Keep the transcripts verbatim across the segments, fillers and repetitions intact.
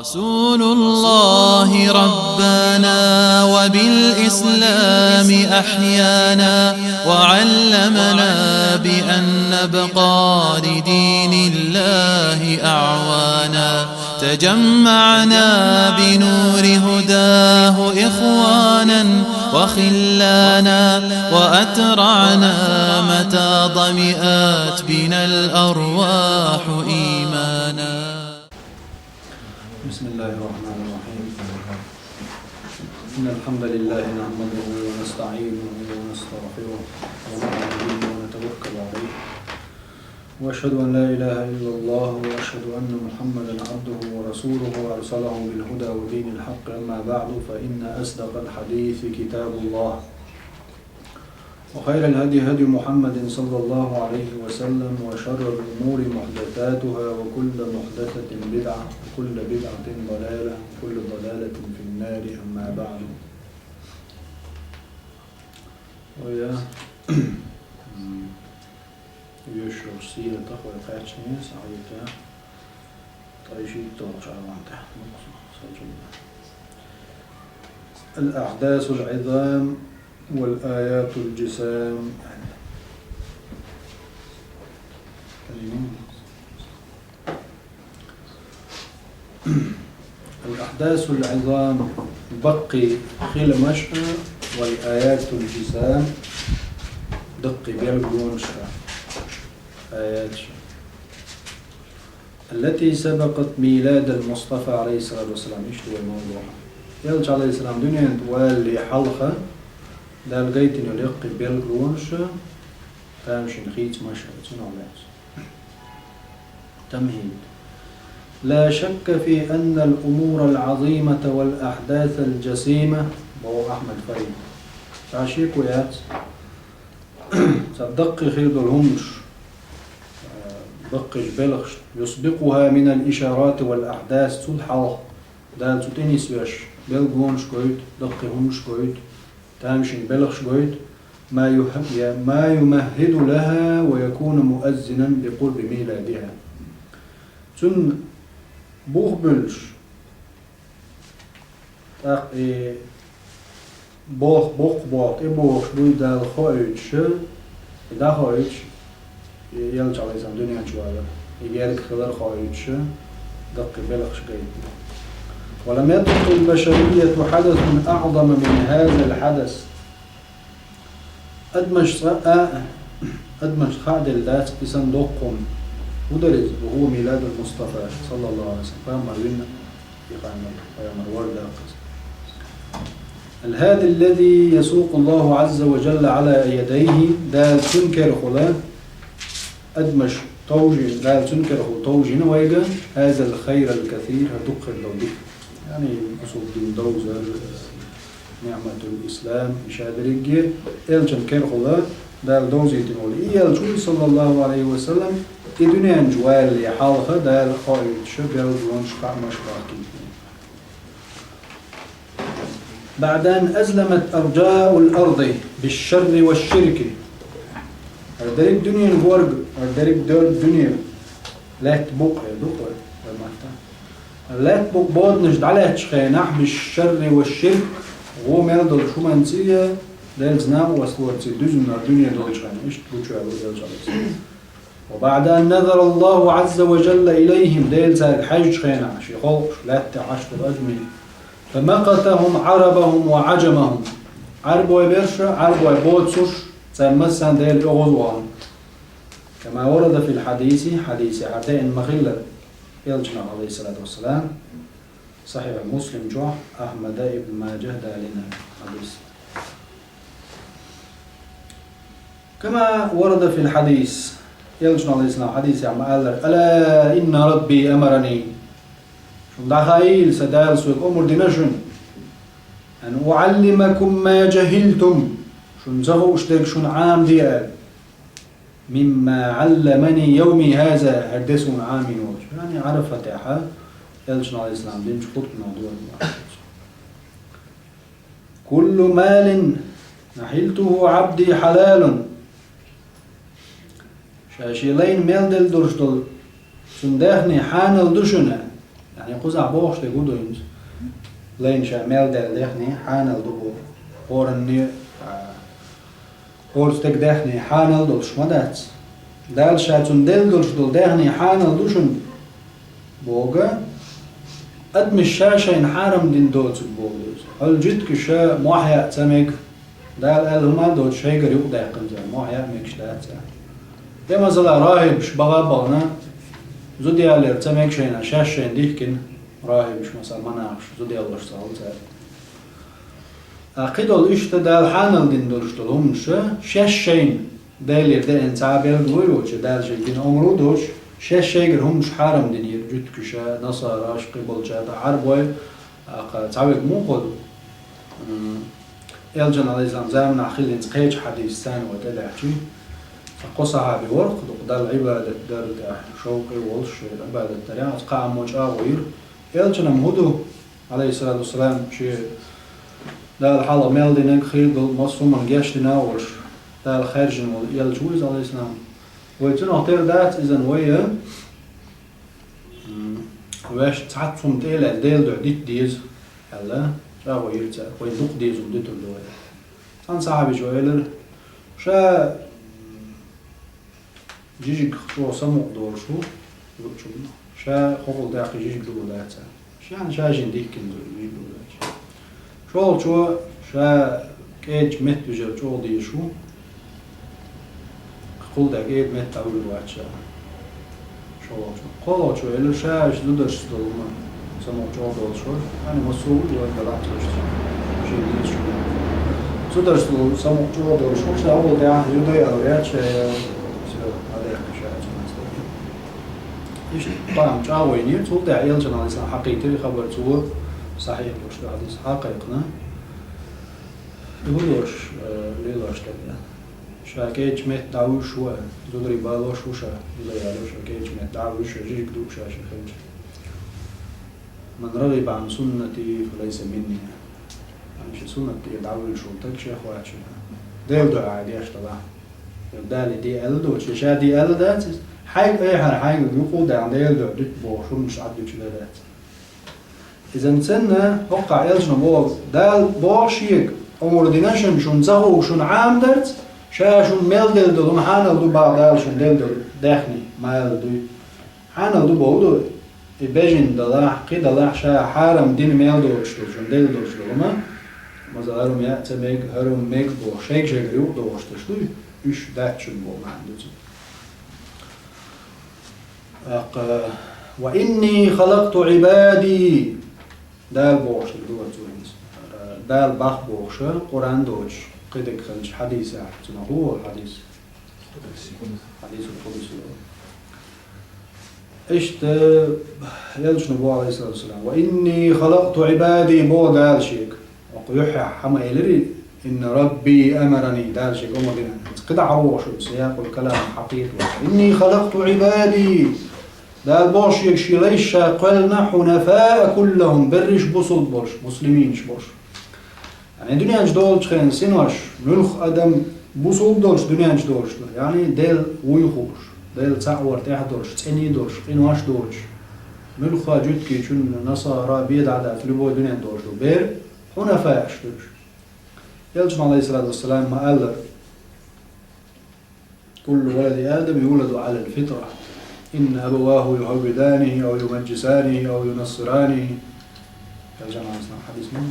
رسول الله ربانا وبالإسلام أحيانا، وعلمنا بأن نبقى لدين الله أعوانا. تجمعنا بنور هداه إخوانا وخلانا، وأترعنا متى ظمئت بنا الأرواح إيمانا. بسم الله الرحمن الرحيم. إن الحمد لله نحمده ونستعينه ونستغفره ونؤمن به ونتوكل عليه، وأشهد أن لا إله إلا الله، وأشهد أن محمدا عبده ورسوله أرسله بالهدى ودين الحق. أما بعد، فإن أصدق الحديث كتاب الله، وخير الهدي هدي محمد صلى الله عليه وسلم، وشر الأمور محدثاتها، وكل محدثة بدعة، وكل بدعة ضلالة، وكل ضلالة في النار. أما بعد. Оя. Йошуш сиратах вай кхаьчнес, Ӏайта. Ткъа шийтталгӀачу чӀагӀван тӀехь. الأحداث العظام والآيات الجسام. الأحداث العظام، баккхий хиламаш, والآيات الجسام، даккхий билгалонаш, аяташ. التي سبقت ميلاد المصطفى عليه الصلاة والسلام. Иштта вай мел ду хьуна. Элча, Ӏалайхиссалам, дуьнен тӀе валале хьалха, Дала гайтина йолу яккхий билгалонаш, тамашийна хийцамаш, цунах лаьцна. تمهيد. لا شك في أن الأمور العظيمة والأحداث الجسيمة، боху Ахьмад Фарид. Цхьа шеко яц, цхьа даккхий хир долу хӀуманаш, э, баккхийчу белхаш, يسبقها من الإشارات والأحداث، цул хьалха Дала цу тӀе нисвеш билгалонаш гойту, даккхий хӀуманаш гойту, тамашийна белхаш гойту, ما يه-، ما يمهد لها ويكون مؤذنا بقرب ميلادها. Цунна бух буьллуш, тӀаккха и боху, боккха боху, тӀебогӀуш буй Дала хоуьйтуш, и дӀахоуьйтуш, и Элча, Ӏалайхиссалам, дуьнен чу валар, и герга хилар хоуьйтуш, даккхий белхаш гайтина. ولم يترك البشرية حدثا أعظم من هذا الحدث. Адамашца а, адамашца хаа делла дац и санна доккха хӀума. ХӀун дара иза? وهو ميلاد المصطفى صلى الله عليه وسلم. Пайхамар вина и хан, пайхамар вар даккха иза. الهادي الذي يسوق الله عز وجل على يديه، Дала цуьнан керахула адамаш товжийна, Дала цуьнан керахула товжийна вайга هذا الخير الكثير، хӀара дукха хир долу дика. Яъни, бусалба дин довзар, ниъматул ислам, иша дерриге Элчан керахула Дала довзийтина волу и Элча ву, саллаллаху алейхи ва саллам, и дуьнен чу валале хьалха Дала хоуьйтуш билгалонаш, хаамаш бахкийтина. بعد أن أظلمت أرجاء الأرض بالشر والشرك. ХӀара дерриг дуьненан горга, хӀара дерриг дер-, дуьне, лаьтта букъ, э, букъ, э, хӀара матта. Лаьтта букъ боданаш дӀалаьттачу хенахь, бишшарри ва ширк, гӀо мел долчу хӀуманца а, Делаца накъост лорций дуьзна дуьне долчу хенахь, иштта гучуяьлла Делан чӀагӀо. وبعد أن نظر الله عز وجل إليهم، Дела цаьрга хьаьжчу хенахь, шен халкъаш, лаьтта тӀехь Ӏаш долу адамийн, فمقتهم عربهم وعجمهم، Ӏарбой берш а, Ӏарбой боцурш а, царна массарна Дела оьгӀаз вахана. كما ورد في الحديث، хьадисехь деана ма-хиллара, Элчанах, алейхиссалату вассалам, Сахьихь Муслим чохь, Ахьмада, Ибн Маджахь далийна хьадис. كما ورد في الحديث، Элчано, алейхиссалам, хьадисехь ма-аллара: ألا إن ربي أمرني. Шуна дӀахаийла, сан Дала соьга омра дина шуна: أن أعلمكم ما جهلتم. Шуна ца хууш дерг шуна Ӏамаде аьлла. مما علمني يومي هذا، хӀара де суна Ӏамийна волчу. Яъни Ӏарафатехь Элчано, алейхиссалам, динчу хутбанах дуьйна. كل مال نحلته عبدي حلال. Ша шен лайна мел делла долуш долу цуьнан даьхни хьанал ду шуна. Яъни кхузахь бохуш дерг хӀун ду иза? Лайна ша мел делла даьхни хьанал ду боху. ХӀоранна, а, хӀора стеган даьхни хьанал долуш ма дац. Дала ша цунна делла долуш долу даьхни хьанал ду шуна боху, адамаша ша шайна хьарам дина доцург боху иза. Хьол жуьгташа мохь яа ца мега. Дала аьлла хӀума а доцуш, шайгара юкъадаьккхина цара, мохь яа мегаш дац цара. ТӀе, масала, рахӀибаш баха а бахана, зуда ялор ца мега шайна, шаьш шайна дихкина рахӀибаш, масала, монахаш, зуда ялош ца хуьлу цара. Ткъа кхидолу иштта Дала хьанал дина долуш долу хӀуманаш, шаьш шайна Делера деана цхьа а билгало йоцуш, Дала шайга дина омра а доцуш, шаьш шайгара хӀуманаш хьарам динера жуьгташа, насараш, кхин болчара, тӀаккха Ӏарбой, тӀаккха цхьаверг муха хуьлу? М, Элчан, алейхиссалам, заманахь хиллинца кхечу хьадисца царна вай тӀедаьхчи, кхо сахьаби вара-кх дукха Далла Ӏибадат дарна тӀехь шовкъе волуш, шайн Ӏибадат дарехь, оцу кхааммо чӀагӀо йира. Элчанна хӀун ду, алейхиссалату вассалам, шен Дала хьалха мел динарг хир долу массо а хӀуманна гечдина а волуш, Дала хаьржина волу Элча ву иза, алейхиссалам. Вай цунах тера дац иза, вай а, м, ваьшна цхьацца хӀума тӀе а лаьцна, Делан дуьхьа дита деза, аьлла, чӀагӀо йира цара, вайна дукха деза хӀума дитур ду вай. Цхьана сахьабичо элира, ша жижиг чӀогӀа самукъа долуш ву, зудчунна. Ша хӀокхул тӀаьхьа жижиг дугӀу дац. Ша, ша шен дихкина зуда жижиг дугӀу дац. ШолгӀачо ша кӀеда метта вижар чӀогӀа дезаш ву. Кхул тӀе кӀеда метта дӀавуьлур вац ша. ШолгӀачо. КхоалгӀачо элира, ша аша зударшца долу хӀума самукъа чӀогӀа долуш вара. Ани массо а ву, вай далахь ца вуьсуш. Шен дезаш ву. Зударшца долу самукъа чӀогӀа долуш вара, ша хӀокхул тӀаьхьа зуда ялор яц ша, всё, хьадаьккхи ша цунах. Иштта пхьа чӀагӀо йинера, цул тӀаьхьа Элчанна, алейхиссалам, хьакхийтира и хабар, цо сахьихь долуш ду хьадис хьакхайкхина. И хӀун долуш, э, лелош дерг? Ша кӀеда метта дӀавуьйш ву, зударий балош ву ша, зуда ялор ша, кӀеда метта дӀавуьйш, ша жижиг дугӀу ша шен хилча. «Ман рагӀиба ан суннати, фа лайса минни». Ан шен суннат тӀера дӀавуьйш волу стаг шех вац ша. Делан дуьхьа деш далахь. Дала де аьлла доцуш, ша де аьлла дац иза. Хьайга айхьара, хьайга юкъа а даьхна, Делан дуьхьа дита бохуш хӀуманаш Ӏад дуьтуш дан дац. Иза цунна хӀокхахь Элчано боху, Дала боху шега, омра дина шуна, шуна ца хууш шуна Ӏамадарца, ша шуна мел делла долу хӀума хьанал ду боху Дала шуна делла долу даьхни, мала дуй. Хьанал ду боху ду, и бежана далахь, кхин далахь, ша хьарам дина мел доцуш долу, шуна делла долуш долу хӀума, масала, хӀара хӀума яа ца мега, хӀара хӀума мега боху, шайга-шайгара юкъа догӀуш долуш дуй, уьш дац шуна боху маьӀна ду цуьнан. ТӀаккха, «Ва инни халакъту Ӏибади». Дала бохуш дерг ду вай цо хӀинца. Дала боху бохуша, Къуръан доцуш, кхидерг хилча хьадисехь, цунах хӀун волу хьадис? Хьадисул къудси волу. Иштта, Элчано боху, алейхиссалату вассалам: «Ва инни халакъту Ӏибади», боху Дала шега. Оцу юьххьехь хьан ма элира: «Инна Рабби амарани», Дала шега омра дина. КхидӀа хьан вохуш ву, сиякъул калам хьакхеташ. «Инни халакъту Ӏибади». Дала боху шега шен лайш ша кхоьллина, «хьунафаа куллахум», берриш бусулба болуш, муслиминаш болуш. Яъни дуьнен чу долчу хенахь синош, муьлхха адам бусулба долуш дуьнен чу долуш ду. Яъни Дела вуй хууш, Дела цхьаъ вар тӀехь долуш, цӀений долуш, къинош доцуш. Муьлхха жуьгтичун, насара, бен дӀа а дац, любой дуьнен долуш ду. Бер хьунафааш ду уьш. Элчано, алейхиссалату вассалам, ма-аллара: «Куллу валади Адама юладу Ӏалал фитра. Инна абаваху юхаввиданиhi ау юмаджисаниhi ау юнассираниhi». Элчано, алейхиссалам, хьадис ма ду.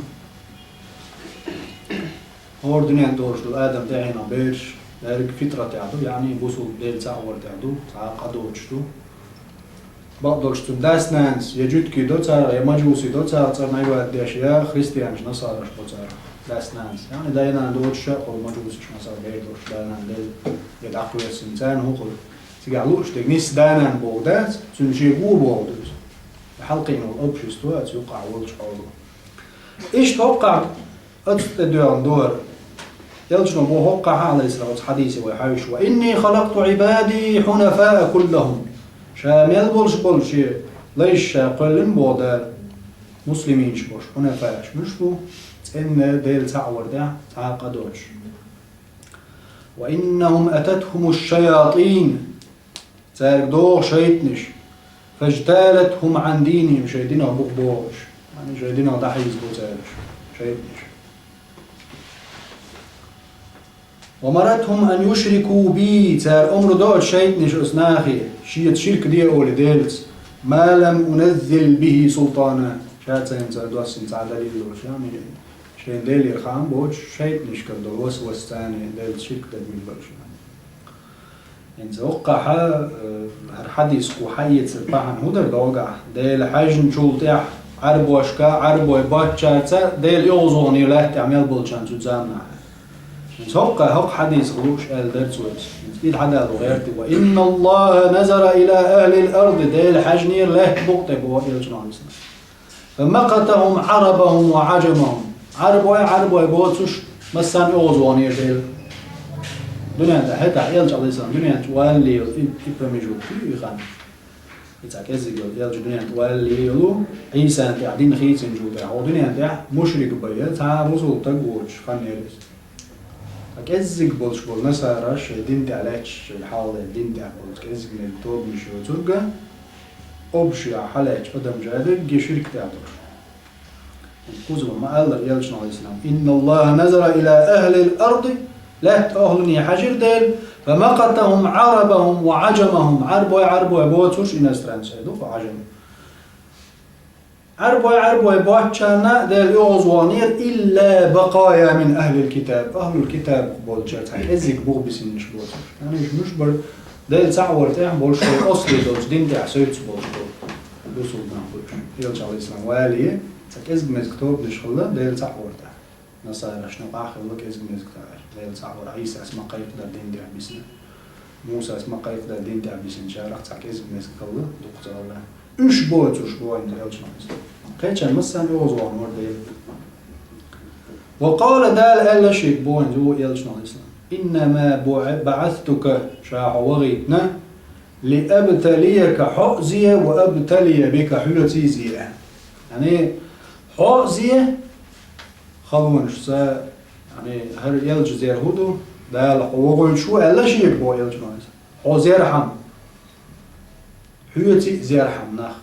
ХӀора дуьнен долуш долу Адам тӀаьхьенах бераш, дерриг фитратехь ду, яъни бусулба, Дела цхьаъ вар тӀехь ду, цхьа а къа доцуш ду. Бакъдолуш цуьнан дас-нанас я жуьгти до царах, я мажуси до царах, цӀарна Ӏибадат деш, я христианаш, насараш бо царах дас-нанас. Яъни дай-нана доцуш а кхуьлу мажусаш, масала, бер долуш, да-нана делла, я дӀакхоьссина царна хӀун хуьлу. Цигахь лууш дерг нийса да-нана бохург дац, цуьнан шен го бохург ду иза. Хьалкхиъна волу общество, оцу юккъахь волчу хьоло. Иштта хӀокхахь оцу тӀе доьгӀна ду хӀара. Элчано боху хӀокхахь, алейхиссалам, оцу хьадисе вай хьаьвсича: «Ва инни халакъту Ӏибади хьунафаа куллахум». Ша мел болуш болу шен лайш ша кхоьллина боху Дала, муслиминаш болуш, хьунафааш. Муьлш бу? ЦӀена Дела цхьаъ вар тӀехь, цхьа а къа доцуш. «Ва иннахум ататхумуш шаятин». Цаьрга догӀу шайтанаш. فاجتالتهم عن دينهم, шайн динах бух бохуш. Яъни шайн динах дӀахьийзабо цара уьш, шайтӀанаш. وأمرتهم أن يشركوا بي, цара омра до оцу шайтӀанаша оцу нахе, шеца ширк де олий Делаца. ما لم أنزل به سلطانا, ша царна ца доссина цхьа а далил долуш, яъни шайна Делера хаам боцуш, шайтӀанашкара долу васвас царна Делаца ширк дан мила бара шу. ХӀинца хӀокхахь, э, хӀара хьадис кху хьаэцар бахьана хӀун дара догахь? Дела хьаьжначул тӀаьхьа Ӏарбошка, Ӏарбой боцчарца Дела оьгӀазваханера лаьтта тӀехь мел болчарна цу заманахь. ХӀинца хӀокхахь, хӀокху хьадисах лууш аьлла дара цо иза. ХӀинца и хьадалу гӀерта: وإن الله نظر إلى أهل الأرض, Дела хьаьжнера лаьтта букъа тӀе боху Элчано. فمقتهم عربهم وعجمهم. Ӏарбой, Ӏарбой боцуш, массарна оьгӀазваханера Дела. Дуьнен тӀехь, хӀетахь Элча, Ӏалайхиссалам, дуьнен чу валале йолу и, и промежуток ю и хан. И цхьа кӀеззиг йолу Элча дуьнен тӀе валале йолу, Ӏийсан тӀехь дин хийцинчул тӀаьхьа, хӀокху дуьнен тӀехь мушрик бен, цхьа а бусалба стаг воцуш хан яра иза. Ткъа кӀеззиг болуш болу насараш шайн дин тӀехь лаьтташ, шайн хьалхалера дин тӀехь болчу кӀеззиг мега тобанаш йоцург а, общий хьалаьттачу адамаша дерриге ширк тӀехь долуш. Кхуза ма-аллара Элчано, Ӏалайхиссалам: إن الله نظر إلى أهل الأرض, лаьтта охӀлане хьаьжира Дела, فمقتهم عربهم وعجمهم, Ӏарбой, Ӏарбой боцурш, иностранцы ду-кх, Ӏажам. Ӏарбой, Ӏарбой боцчарна Дела оьгӀазваханера, إلا بقايا من أهل الكتاب, ахӀлул китаб болчара цхьа кӀеззиг бух бисинарш боцурш. Яъни уьш муьш бара, Дела цхьаъ вара тӀехь болуш, осле долчу дин тӀехь соьца болуш болу бусалба нах бу уьш. Элча, Ӏалайхиссалам, валале, цхьа кӀезиг-мезиг тобанаш хилла, Дела цхьаъ вара тӀехь. Насарашна юкъахь хилла кӀезиг-мезиг тӀехь. Дела цхьаъ вара, Ӏийсас ма кхайкхадар дин тӀехь бисина. Мусас ма кхайкхадар дин тӀехь бисинчарах цхьа кӀезиг-мезиг хилла, дукха ца хилла. Уьш боцурш боху Элчано. Кхечарна массарна оьгӀазвахана вара Дела. وقال, Дала аьлла шега боху Элчано, Ӏалайхиссалам: إنما بع-, بعثتك, ша хьо вахийтина, لأبتليك, хьо а зе, وأبتلي بك, хьоьца а зе. Яъни, хьо а зе, халонашца, яъни, хӀара Элча зер хӀун ду, Дала хьо вохуьйтуш ву аьлла шега боху Элчано. Хьо зерхьама, хьоьца а зерхьама нах.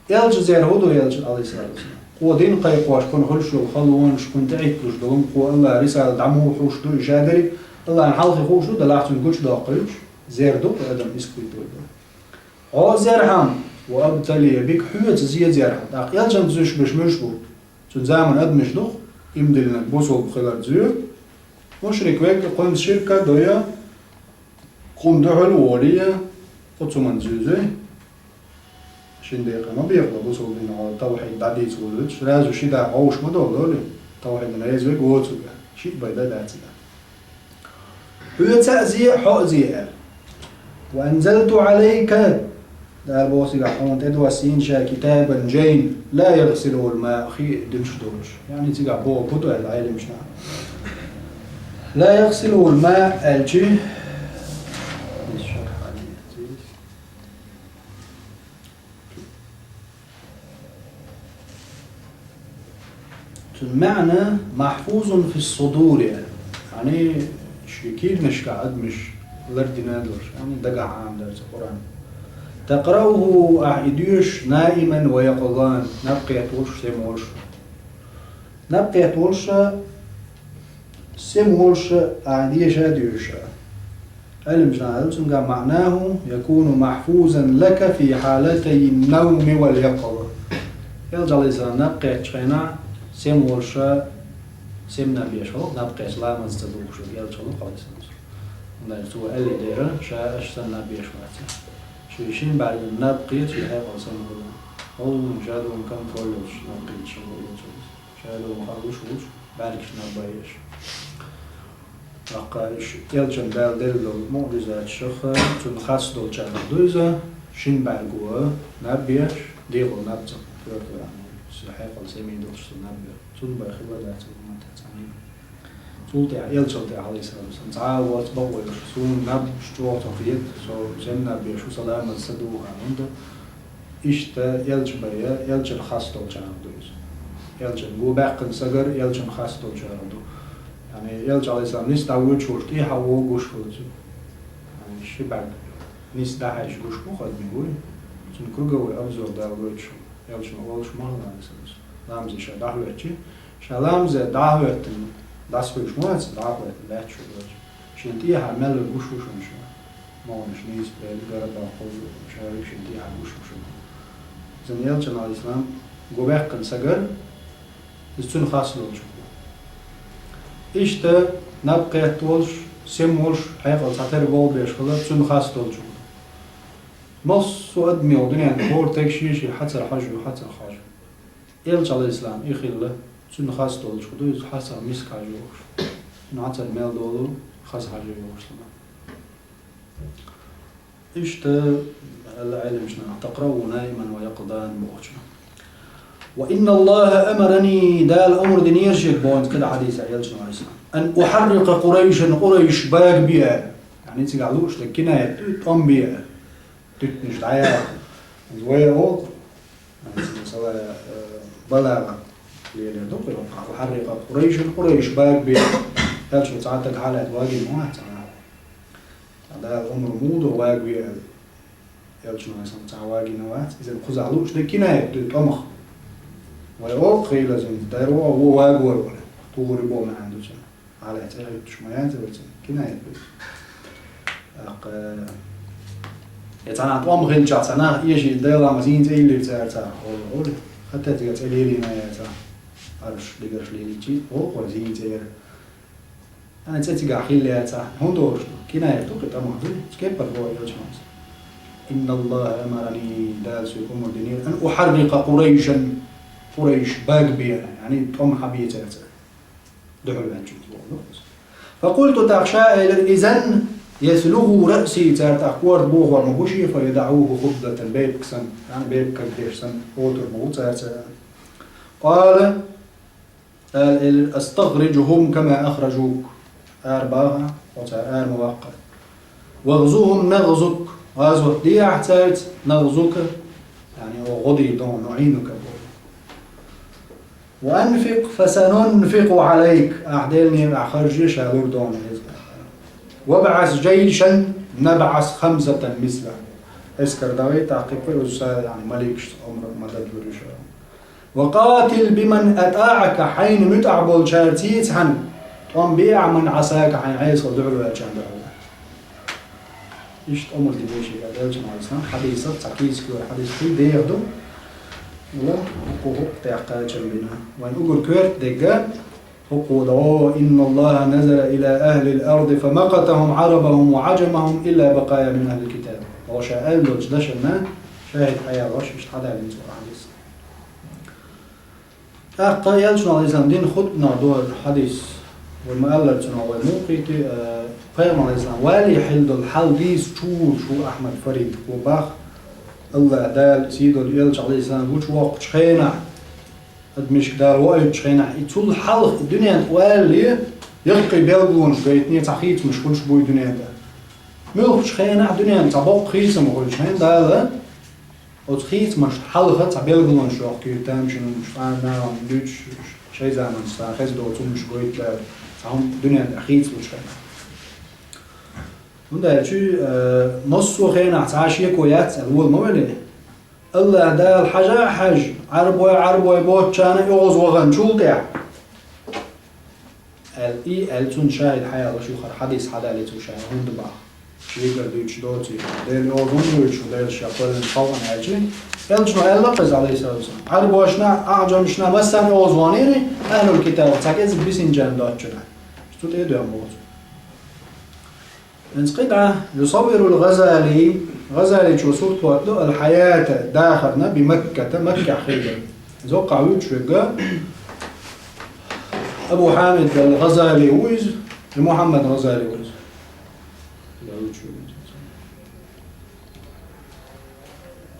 Элча зер хӀун ду, Элча, Ӏалайхиссалату вассалам? Кхо дин кхайкхош кхунна хуьлуш йолу халонаш, кхунна тӀехӀитталуш долу, кхо АллахӀ рисалат дӀа муха хууш ду, и ша дерриг АллахӀна хьалхе хууш ду, делахь цунна гучудоккхуьйтуш, зер ду кху адам испытывать ду. Хьо а зерхьама, وأبتلي بك, хьоьца зе зерхьама. ТӀаккха Элчанца зуьйш берш муьлш бу? Цуьнан заманан адамаш ду-кх, иман диллинарг бусалба хилар зуьйш. Мушрик верг кхунца ширк а дой, кхунна дуьхьал а волий, кху цу хӀуманна зуьйш. Шина декъе ма бехало бусалба дин, хьо тавхьид дӀадийца вуьйлуьйтуш, сразу ши да хьовш ма долу, дори? Тавхьидана реза верг воцург, шиъ бен дан дац и да. Хьоьца а зе, хьо а зе аьлла. وأنزلت عليك, Дала боху цигахь, хьуна тӀедоссийна ша, كتابا, жайна, لا يغسله الماء, хи а динаш долуш. Яъни цигахь бохург хӀун ду аьлла Ӏеламнаха? لا يغسله الماء аьлчи, цуьнан маьӀна محفوظ في الصدور, яъни шен кийранашкахь адамаш лардина долуш, яъни дагахь Ӏамадар цу Къуръан. تقرؤه, ахьа и доьшуш, نائما ويقظان, наб кхетта волуш, сема волуш. Наб кхетта волуш, сема волуш ахьа деша а доьшуш. Ӏеламнаха аьлла цуьнгахь: معناه يكون محفوظا لك في حالتي النوم واليقظة. Элча, Ӏалайхиссалам, наб кхеттачу хенахь сема волуш, сема наб еш хилла, наб кхетта ламаз ца духуш верг Элча хилла, Ӏалайхиссалам. ХӀунда аьлча цо аьлла дера, ша аша санна наб еш вац. Шен шина бӀаьргана наб кхета, шен хьекъал сема хуьлу. ХӀолланиг ша дуьйна контроль йолуш наб кхеташ хилла Элча. Ша дуьйна хьалуш волуш, бӀаьргаш наб еш. ТӀаккха уьш Элчанна Дала делла долу муӀжизаташах, цунна хас долчарах ду иза, шина бӀаьрго наб еш, дегӀо наб ца кхетта, хьекъал сема долуш цо наб еш. Цунна бен хилла дац умматах цхьанна. Цул тӀаьхьа, Элчанна тӀаьхьа, Ӏалайхиссалату вассалам, цхьа а вац бакъо йолуш, суна наб чӀогӀа ца кхета, со сема наб еш ву, сан ламаз ца духу аьлла, хӀунда Иштта Элча бен, Элчанна хас долчарах ду иза. Элчанна гу баьккхина стагара Элчанна хас долчарах ду. Яъни Элча, Ӏалайхиссалам, нийса дӀавоьдуш волуш, тӀехьа вогӀуш волуш. Яъни ши бӀаьрг нийса дӀахьаьжча гуш бу-кх адамийн, вуй? Цуьнан круговой обзор Дала гойтуш, элчано олуш ма хилла, ламазе ша дӀахӀоьттича, ша ламазе дӀахӀоьттина, дӀасахьоьгуш ма вац, дӀахӀоьттина лаьтташ хьоьгуш. Шен тӀехьа мел ву гуш ву шуна ша. МогӀанаш нийса бевлла, гара баккхалла, ша вуьгу шен тӀехьа гуш ву шуна. Иза элчано, Ӏалайхиссалам, гу баьккхина сагара, иза цуьнан хас долчух ду. Иштта наб кхетта волуш, сема волуш, хьекъал цхьатера болх беш хилар цуьнан хас долчух ду. Массо а адамийн дуьненна хӀора стаг шен-шен хьацар хьожу, хьацар хьожу. Элча, Ӏалайхиссалам, и хилла, цуьнан хас долчух ду, иза хьацар миска хьожу йохуш. Цуьнан хьацар мел долу, хаза хьожу йохуш ду. Иштта аьлла Ӏеламнаха: «تقرأه نائما ويقظان», бохучух. «وإن الله أمرني», Дала омра динера шега боху кхидӀа хьадисехь элчано, Ӏалайхиссалам, «أن أحرق قريشا», къурайш багабе аьлла. Яъни цигахь лууш дерг кинаят ду, тӀом бе аьлла. Туьтанаш дӀаяха, вай оха, масала, э, балагӀа лелийна ду кху юкъахь: «أحرق قريشا», къурайш багабе аьлла. Элчано цхьа стаг хьалаьцна вагийна ма вац цхьа наха. Дала омра муха ду вагаве аьлла? Элчано, Ӏалайхиссалам, цхьа вагийна вац. Иза кхузахь лууш дерг кинаят ду, тӀомах. Вай оха хийла зинца, дайра ву вагавар вара. Тухур бу маьӀна ду цуьнан. Хьалаьцна хӀуьттуш ма яц вай цуьнан. Кинаят ду. ТӀаккха, э, я цхьа нах тӀом хилчахь, цхьа нах эшийла Дала ма зийна цӀе йиллира цара цхьа, олу, олу. ХӀаъ, цигахь цӀе лелийна яцахь, арш, дигаш лелийчи, оха вай зийна цӀе яра. Ана цӀе цигахь хилла яцахь, хӀун долуш ду? Кинаят ду кхин тӀамах ду? Цу кепара боху элчано: «إن الله أمرني», Дала соьга омра динера, «أن أحرق قريشا», къурайш багабе, яъни тӀом хьабе цаьрца. Дуьхьал ваьллачуьнца боху. «فقلت», тӀаккха ша элира: «إذن يسلخوا رأسي», цара тӀаккха корта бохор ма бу шен, «فيدعوه خبثة», бепиг санна, яъни бепиг кагдеш санна, отур ма ву цаьрца. قال, Дала элира: «أستخرجهم كما أخرجوك». Ара баха, оцара ара ма ваккха. «واغزهم نغزك». ГӀазот дехьа цаьрца, «نغزك», яъни оха гӀо дийр ду, «نعينك» боху. «وأنفق فسننفق عليك». Ахь деллачу некъахь харжа, ша лур ду хьуна иза. «وابعث جيشا نبعث خمسة مثله». Эскар дахийта, тӀаккха кхин а, яъни маликашца омра, мадад лур ю ша. «وقاتل بمن أطاعك», хьайна муьтӀахь болчаьрца цхьаьна тӀом бе ахь, «من عصاك», хьайн Ӏесалла дуьхьал ваьллачарна дуьхьал. Иштта омра динера шега элчано, Ӏалайхиссалам, хьадисах, цхьа кийсак йолу хьадис хилла деха ду. Вала, хӀокху хӀокху тӀехь кхачам бина. Вайн уггар коьрта дерг, хӀокхо дӀо: «إن الله نظر إلى أهل الأرض فمقتهم عربهم وعجمهم إلا بقايا من أهل الكتاب». Оха ша аьлла долчу дашанна шахӀид хьаялош, иштта хьадалинца вара хьадис. ТӀаккха элчано, Ӏалайхиссалам, дина хутбанах дора хьадис. Вай ма-аллара цунах вай муха кхийтий, э, пайхамар, Ӏалайхиссалам, вале хилла долу хьал дийца чу вуьйлуш ву Ахьмад Фарид, ву бах, АллахӀ Дала сий долу элча, Ӏалайхиссалам, гучувоккхучу хенахь, адамашка Дала ваийтучу хенахь, и цул хьалха и дуьнен тӀе валале, яккхий билгалонаш гайтиний, цхьа хийцамаш хуьлуш буй дуьнен тӀе. Муьлххачу хенахь дуьнен тӀе цхьа боккха хийцам хуьлучу хенахь Дала оцу хийцамашна хьалха цхьа билгалонаш йохкийра тамашийна, цхьана нахана дуьйцуш, шайн заманца цхьа хезна доцу хӀуманаш гойту Дала, цхьа хӀума дуьнен тӀехь хийцалучу хенахь. ХӀунда аьлча, э, массо а хенахь цхьа а шеко яц аьлла, вола ма велли. АллахӀ Дала хьажа а хьаьжна, Ӏарбой, Ӏарбой боцучарна оьгӀаз ваханчул тӀаьхьа. Аьлла, и аьлла, цунна шахӀид хьаялош ю хӀара хьадис, хьадалийца ву ша, хӀунда бах. Шегара дуьйцуш доций, Делан оьгӀаз хӀунда вуьйцуш ву, Делан ша кхоьллина халкъана аьлчи, элчано аьлла кхуза, Ӏалайхиссалату вассалам, Ӏарбошна, аӀжамашна, массарна оьгӀаз ваханийра, ахӀлул китаб, цхьа кӀезиг бисинчарна доцучунна. Цу тӀе а доьгӀна боху цо. ХӀинца кхидӀа, юсаввирул ГӀазали, ГӀазаличо сурт хӀоттаду, ал-хьаята, дахарна, би Макката, Маккехь хилла. Иза хӀоккхахь вуьйцуш верг Абу Хьамид ал-ГӀазали ву иза, и Мухьаммад ГӀазали ву иза.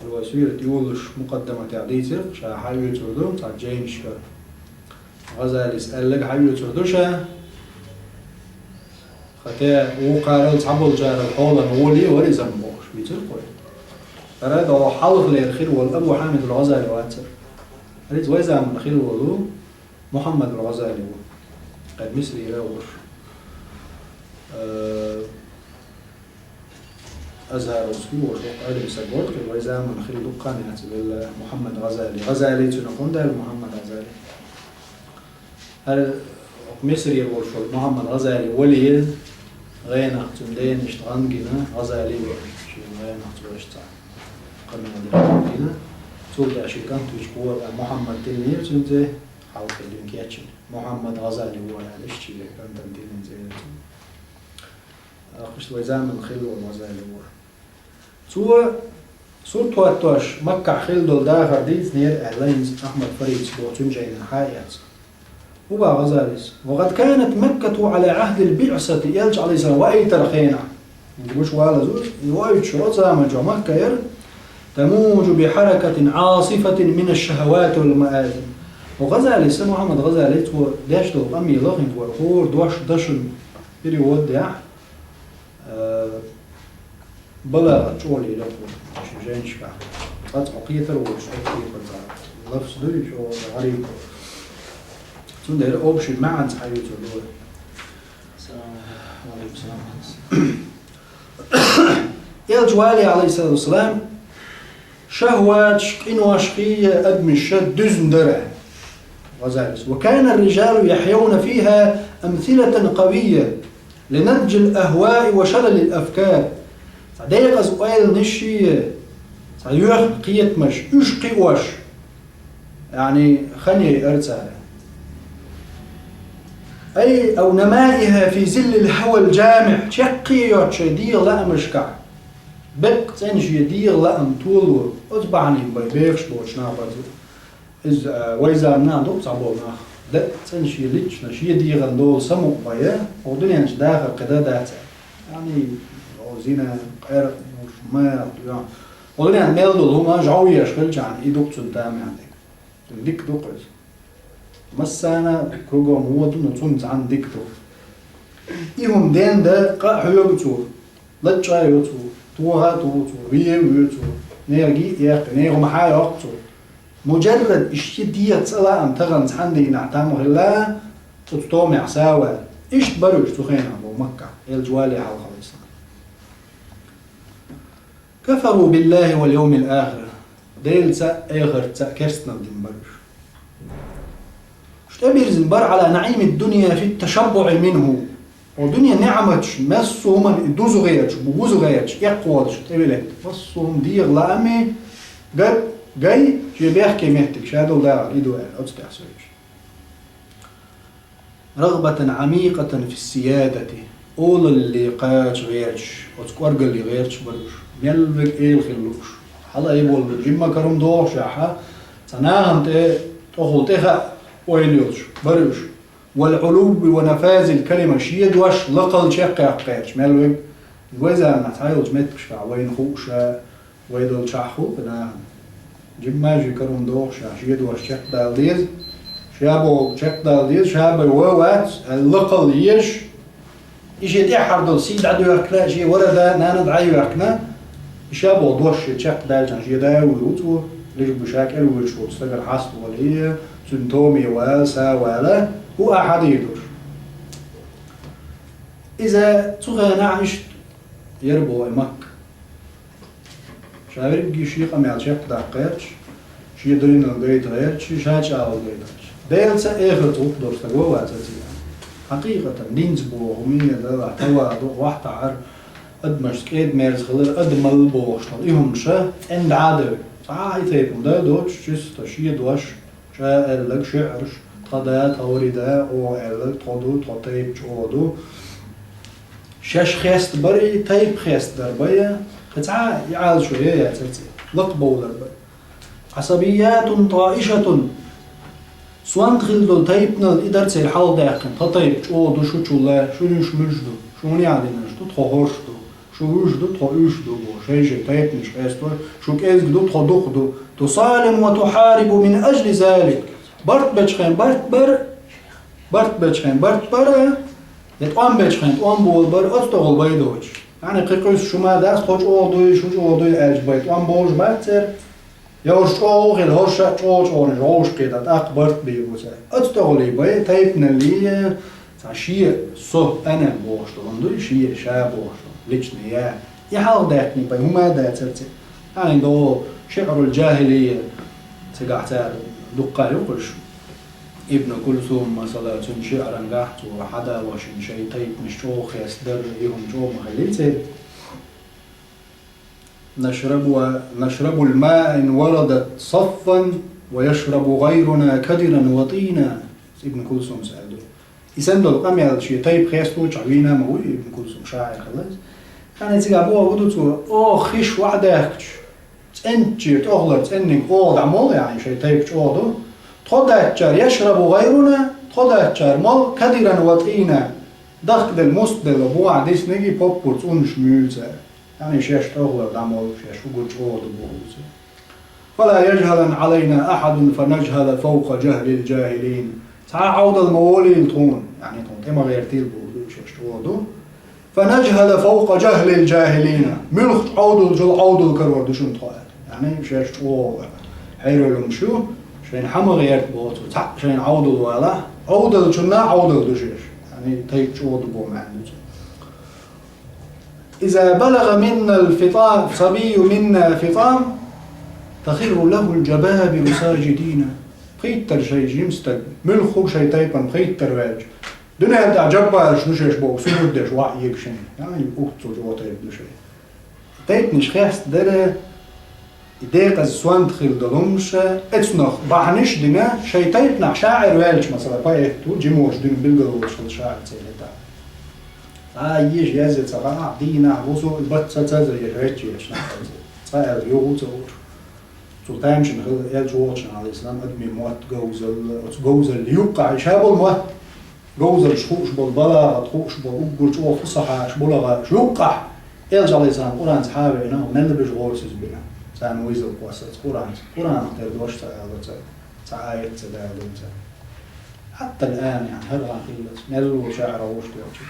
Вай сират йолуш мукъаддаматехь дийцира, ша хьаоьцур ду, цхьа жайнашкара. ГӀазалис аьлларг хьаоьцур ду ша. Хатта вукхарал цхьаболчарал хьолан воле вара иза бохуш, вицира кхой. ХӀара догӀу хьалхалера хир волу Абу Хьамид ал-ГӀазали вацара. ХӀара иза вай заманахь хир волу Мухьаммад ал-ГӀазали ву. Кхин Мисрера ву уьш. Э, Азхаровский волуш воккха Ӏалим саг вара, вай заманахь хилла дукха хан яц велла Мухьаммад ГӀазали. ГӀазали цунах хӀунда аьлла Мухьаммад ГӀазали? ХӀара Мисрера волуш волу Мухьаммад ГӀазали вале, гӀенах цуьнан дена иштта гӀан гина, ГӀазали вара, шен гӀенах цо иштта цхьа къамел деш гӀан гина. Цул тӀаьхьа шен кӀант вича вара, Мухьаммад тиллинера цуьнан цӀе, хьалха дуьйна кечйина. Мухьаммад ГӀазали вара аьлла, иштта шен кӀантана тиллина цӀе яра цуьнан. Ахуш вай заманахь хилла волу ГӀазали вара. Цо сурт хӀоттош Маккахь хилла долу дахар дийцинера аьлла, хӀинца Ахьмад Фаридас боху цуьнан жайнахь а эцна. ХӀун боху ГӀазалис: «وقد كانت مكة على عهد البعثة», элча Ӏалайхиссалам ваийтаран хенахь. ХӀинца гуш валаза, и ваийташ оцу заманчохь Макка яра, «تموج بحركة عاصفة من الشهوات والمآثم». ХӀо ГӀазалис, Мухьаммад ГӀазали, цо деш долу къамелах хӀинца вара хӀора дош дашна перевод дехь, э, балагӀат чӀогӀа лелийна ву шен жайнашкахь. Цкъа-цкъа кхетар волуш, кхетар цкъа лафз ду, чӀогӀа гӀариб. Цундела общий маьӀна цхьа ю цо лора. Салам алейкум. Ва алейкум салам. Элча вале, алейхиссалату вассалам, шахваташ, къинош хие, адамаш дуьзна дара. ГӀазалис: «وكان الرجال يحيون فيها أمثلة قوية لنضج الأهواء وشلل الأفكار». Цхьа декъаза ойланаш, цхьа юьхь кхетамаш, уьш кхиош, яъни, хан яйара цара. «أي أو نمائها في ظل الهوى الجامع», чаккхе йоцу шайн дегӀан лаамашкахь, беккъа цӀена шен дегӀан лаам толо, оцу бахьанийн бай бехаш боцуш нах бара. Иза, а, вай заманахь ду цхьаболу нах. Дакъа цӀена шен лична, шен дегӀан долу самукъа бай, оха дуьнен чу дахар кхин дан дац. Яъни, оха зина, къера, муш, ма, ю. Оха дуьнен мел долу хӀума жӀов еш хилчахьана, и ду-кх цунна тамехь дерг. Цунна дика ду-кх иза. Массарна кругом воду, но цунна цхьанна дика ду. И хӀума ден дан къа а хьоьгу цо. Лачкъа а йо цо, тоха а тоху цо, вен а воь цо, нехан гий а эккхи, нехан хӀума хьа а йоккху цо. Муджаррад и шен дегӀан цӀа лаам тахана цхьана дийнахь там хилла, оцу томехь сов ваьлла. Иштта бара уьш цу хенахь боху Маккахь, элча вале хьалха, алейхиссалам. «كفروا بالله واليوم الآخر». Делаца а, эхартца а керстаналла дина бара уьш. Уьш тӀебирзина бара «على نعيم الدنيا في التشبع منه». О дуьне неӀматаш, массо а хӀуманна и дуза гӀерташ, буза гӀерташ, эккхаволуш тӀевилла. Массо а хӀума дегӀан лааме гай, гай, шен бехке меттиг, ша долу дахар и ду аьлла, оцу тӀехь сойчу. «رغبة عميقة في السيادة». Олалле кхача гӀерташ, оцу кӀоргалле гӀерташ бара уьш. Мел верг эла хила лууш. Хьала а волу, жимма карам дохушехь, цхьа нахана тӀе тӀехула тӀе хаьа ойла йолуш бара уьш. «والعلو ونفاذ الكلمة», шен дош лакхал чекхъяккха гӀерташ мел верг. Вай заманахь цхьайолчу меттигашкахь вайна хууш а, вай долчохь хӀума нахана. Жимма а шен карам дохуш а, шен дош чекхдала деза, ша бохург чекхдала деза, ша бен ван вац аьлла лакхал езаш, и шен тӀаьххьара долу сий дӀадоьхкина, шен вара да, нана дӀайоьхкина, и ша боху дош шен чекхдаьлча, шен да а вуьйр ву цо, лиш бу ша кӀел воьдуш волчу стагана хьаставала, цуьнан томе вала, сов вала, хӀун а хьадийр долуш. Иза цу хенахь иштта яра боху и Макка. Ша верриге шен къамел чекхдаккха гӀерташ, шен динал гайта гӀерташ, ша чӀагӀо гайта гӀерташ. Делаца а, эхартца а гӀуллакх долуш стаг ван вац цигахь. Хьакъикъатан, динца боху хӀума, Далла, таваду, охьатаӀар, адамашца кӀеда-мерза хилар, адамалла бохуш долу и хӀумнаш цӀена дӀа а девлла. Цхьа а и тайпа хӀума дан доцуш, чисто шен дош, ша аьлларг, шиӀраш, тхан да, тхан вари да, оха аьлларг, тхо ду, тхан тайпа чӀогӀа ду. Шаьш хеста бара, тайпа хеста дар бара, кхин цхьа а и Ӏалашо яц цигахь, лакхабовлар бара. «عصبيات طائشة». Сонта хилла долу тайпанал и дара церан хьалхадаьккхина, тхан тайпа чӀогӀа ду, шу чулла, шу уьш муьлш ду, шу хӀун яхь динарш ду, тхо хӀорш ду, шу уьш ду, тхо уьш ду боху, шайн-шайн тайпанаш хесто, шу кӀезиг ду, тхо дукха ду. «تصالم وتحارب من أجل ذلك». Барт бечхьана барт бара, барт бечхьана барт бара, я тӀом бечхьана тӀом болу бара, оцу тӀехула бай доцуш. Яъни кхин кхуьйсуш шу ма дац, тхо чӀогӀа дуй, шу чӀогӀа дуй аьлча бай тӀом болуш бац церан. Я хӀорш чӀогӀа хила, хӀорш а чӀогӀа чӀогӀанаш вовшахкхетахь, тӀаккха барт бийр бу цара. Оцу тӀехула бай, тайпаналлий, цхьа шен со, ана бохуш долу дуй, шен ша бохуш долу, личный я. И хьалха даьккхина пай хӀума а дацара цигахь. Хьайна до шиърул джахилия, цигахь цара дуккха а юкъуш. Ибн Кулсум, масала, цуьнан шиърангахь цо хьадалошна шайн тайпанаш чӀогӀа хестадар, и хӀума чӀогӀа ма хиллий церан. نشرب، نشرب الماء إن وردت صفا ويشرب غيرنا كدرا وطينا. Ибн Кулсумс аьлла ду. И санна долу къамел шен тайпа хесточохь вийна ма ву Ибн Кулсум, шаӀир хилла иза. Хьайна цигахь бохург ду цо, оха хиш ваӀ даьхкича, цӀенччера тӀехулара цӀенниг оха дӀа молу, яхьий, шайн тайпа чӀогӀа ду. Тхо дацчара يشرب غيرنا, тхо дацчара молу كدرا وطينا, дахкаделла, мустделла, бухахь дисниг, поппар, цӀунаш муьйлу цара. Яхьий, шаьш тӀехулара дӀа молу, шаьш уггар чӀогӀа ду боху цо. فلا يجهلن علينا أحد فنجهل فوق جهل الجاهلين. Цхьа а Ӏовдал ма волийла тхуна, яхьий, тхуна тӀе ма гӀертийла боху цо, шаьш чӀогӀа ду. فنجهل فوق جهل الجاهلين. Муьлххачу Ӏовдалчул Ӏовдал карор ду шуна тхо аьлла. Яхьий, шаьш чӀогӀа хьеравелла хӀумаш ю, шайна хьан ма гӀерта боху цо, цхьаъ шайна Ӏовдал вала, Ӏовдалчунна а Ӏовдал ду шаьш. Яхьий, тайпа чӀогӀа ду боху маьӀна ду цуьнан. إذا بلغ منا الفطام، صبي منا فطام، تخر له الجبابر ساجدين. Пхийттара шайн жима стаг, муьлхха а шайн тайпана пхийттара ваьлча, дуьнен тӀехь джаббараш ду шаьш боху, суьрдеш ваӀ егашина. Яхьий, ух, цо чӀогӀа тайпа ду шайн. Тайпанаш хестадара, и декъаза сонта хила долу хӀумнаш, эцунах бахьанаш а дина, шайн тайпанахь шаӀир ваьлча, масала, поэт ву, жимош дуьйна билгал волуш хила шаӀир церан тӀехь. Цхьа а еза язъе ца хаахь, дийнахь, вусо а бац ца ца еза, хӀетта еза нах ца ца. Цкъа аьлла, юха ву ца вуьйцуш. Цул тамашийна хилла элча вогӀучу хенахь, Ӏалайхиссалам, адамийн мотт говзалла, оцу говзалла юккъехь, и ша болу мотт. Говзаллаш хууш болу, балагӀат хууш болу, уггар чӀогӀа фусахьаш, балагӀаш юккъехь, элча, Ӏалайхиссалам, Къуръанца хьа а веана, мел бежа гӀорасиз бина. Царна вуйзал кхоссац Къуръанца. Къуръанах тера дош ца аьлла цара, цхьа аят ца далийна цара. Хьатта ал-ан, яхьий, хӀара гӀан хиллалц, мел ву шаӀир гӀуш доьлча.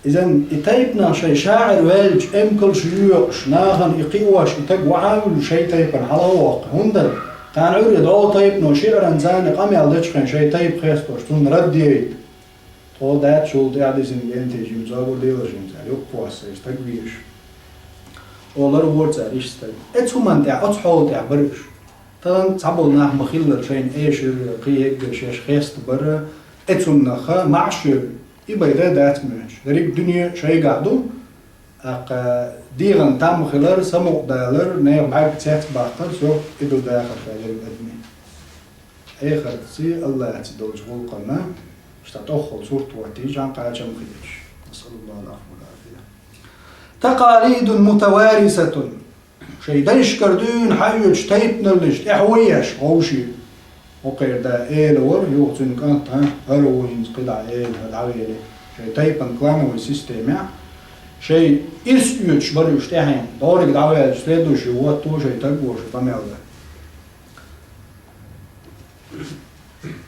Иза и тайпанах шайн шаӀир ваьлча, эмкалш йоькъуш, нахана и кхиош, и таг вахьа а вуьллуш, шайн тайпана хьала а воккху. ХӀунда? Царна Ӏуьйре дӀо тайпано шиъран царна къамел дечу хенахь шайн тайпа хестош, цунна рад яйта. Тхо дац шул тӀаьхьа дисина гентий жима зобар делаш хӀинца, аьлла, юккъа ваьсса иза стаг везаш. Олар вора цара иштта стаг. Эцу хӀуманна тӀехь, оцу хьола тӀехь бара уьш. Тахана цхьаболу нах ма-хиллара шайна эшар, кхин эггара шаьш хестабар, эцуннах маьӀаш йойла. И байда дац моьттуш. Дерриг дуьне шайгахь ду, тӀаккха дегӀан там хилар, самукъадалар, нехан бӀаьрг цецбаккхар, со и ду дахар ша дерриг адамийн. Эхартца Аллахьца долчу гӀуллакхана, ша тӀоххал сурт ваттийча, кхачам хеташ. نسأل الله العفو والعافية. تقاليد متوارثة. Шайн дайшкара дуьйна хьаоьцуш тайпаналлаш тӀаьхьо еш вовшийн. ХӀокхеран да эла вара, юха цуьнан кӀант, хӀа, хӀара ву хӀинца кхидӀа эла, хӀа дӀавели. Шайн тайпан клановой системехь шайн ирс оьцуш бара уьш тӀаьхьенна. ДӀориг дӀаваьлча, следующий вотто шайн таг ву, шайн къамел дан.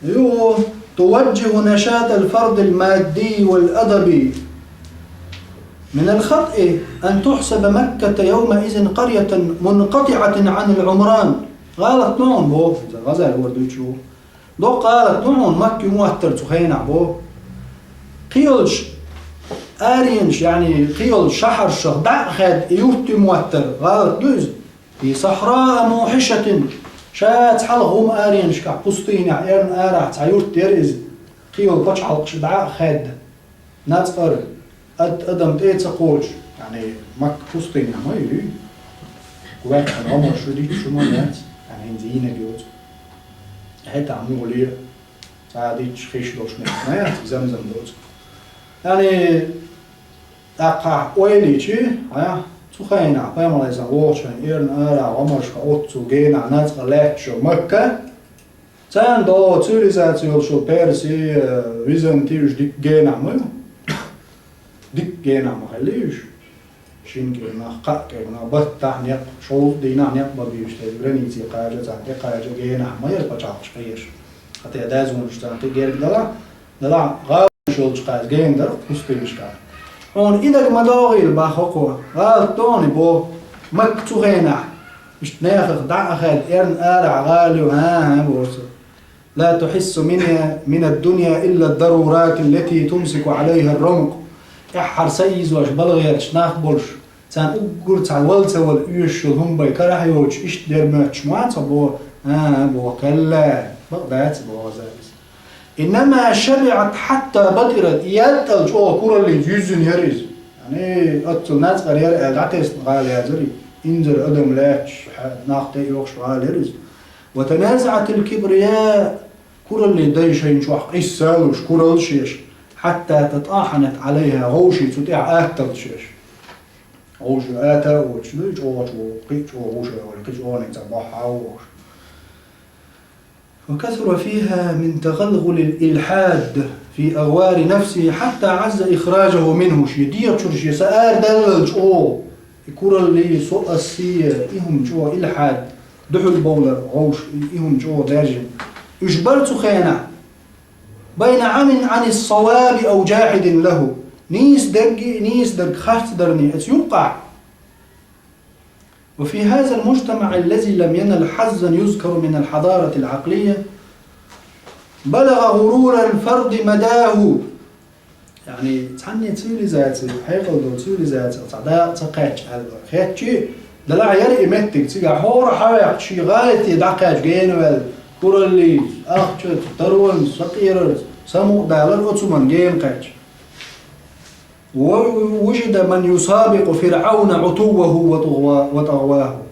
Юха: توجه نشاط الفرد المادي والأدبي. من الخطأ أن تحسب مكة يومئذ قرية منقطعة عن العمران. ГӀалат ду хьуна боху, иза ГӀазали вара дуьйцу. Доккха гӀалат ду хьуна Макка ю моттар цу хенахь боху. Кхийолчу аренаш, яъни кхийолчу шахьаршах дӀа а хаьдда и юрт ю моттар, гӀалат ду иза? في صحراء موحشة. Ша цхьалха хӀума аренашкахь, пустынехь, эрна арахь цхьа юрт яра иза. Кхийолу пачхьалкхаш дӀа а хаьдда. Нацкъара, ад-, адам тӀе а ца кхочуш, яъни Макка пустынехь ма ю. Гуьваьккхина гӀомаш шу дитташ хӀума яц, яъни хӀинца йийнарг йоцу. ХӀетахь муха ле, цхьа а дитташ хиш долуш меттиг ма яц, Замзам доцург. Яъни, тӀаккха ойла йичи, а, цу хенахь, пайхамар Ӏалайхиссалам вогӀучу хенахь, эрна арахь гӀомашка оццул генахь нацкъа лаьтташ йолу Макка, царна догӀу цивилизаци йолуш йолу Перси, э, Византи, уьш дикка генахь ма ю. Дикка генахь ма хилли уьш. Шина кӀирнах, кхаа кӀирнах, баттахь некъ, шовзткъа дийнахь некъ бан бийш, те граници кхача, царна тӀекхача генахь ма яра пачхьалкхаш кхеш. Хьан те дазонаш царна кхин герга далахь, далахь гӀаланаш йолчу кхаьза гена дара пустынашкахь. Хьуна и дага ма догӀийла боху хӀокхо, гӀалат ду хьуна и боху, Макка цу хенахь, иштта нехах дӀа а хаьдда, эрна арахь гӀала ю, хӀан-хӀа, боху цо. لا تحس من، من الدنيا إلا الضرورات التي تمسك عليها الرمق. тӀаьххьара са ийзош балгӀерча нах болуш, царна уггар цхьа вала ца вала оьшуш йолу хӀума бен карахь йоцуш, иштта дера моьттуш ма вац хьо боху, а, боху, кхелла, бакъ дац боху иза. Иннама шабиӀат хьатта батӀират, и яьттал чӀогӀа кураллица юьззина яра иза. Яъни, оццул нацкъара яра аьлла дӀатесна гӀала яцара и, инзаре адам лаьтташ, нах тӀе а йохуш гӀала яра иза. Ва таназаӀатил кибрияъ, кураллин дай шайна чохь къийса а луш, кураллаш еш, хьатта татӀахьанат Ӏалайхьа, гӀовший цу тӀехь атталлаш еш. ГӀовший ата а воцуш, ну, чӀогӀа чу вогӀу, кхин а чӀогӀа гӀуш а вара, кхин чӀогӀаниг цхьа бохьа а вогӀуш. Ва касура фихьа мин тагӀалгӀулил илхьад фи агӀвари нафсихьи хьатта Ӏазза ихражахьу минхьу, шен дегӀа чуьра шен са арадаллал чӀогӀа. И кураллий, со, ас, и хӀума чӀогӀа илхьад, дуьхьал бовлар, гӀовш, и хӀума чӀогӀа даьржина. Уьш бара цу хенахь, байна Ӏамин Ӏанис саваби ав джахьидин лахьу, нийса дерг а, нийса дерг харц дарний оцу юккъахь. Ва фи хьазал мужтамаӀ аллази лам янал хьаззан юзкару минал хьадаратил Ӏакълийя балагӀа гӀурурал фарди мадахьу. Яъни, цхьанне цивилизаци, хьекъал долу цивилизаци цхьа дакъа ца кхаьчча аьлла. Хетчи, делахь яра и меттиг цигахь хӀора хьаваьккхича, шен гӀайти дӀакхаьчча гена ваьлла, кураллица, ахчаца, таронца, сакъерарца, самукъадалар оцу хӀуманна гена кхаьчча. Ва вужида ман юсабикъу ФирӀавна Ӏутувваху ва тӀагӀва-, ва тӀагӀваху.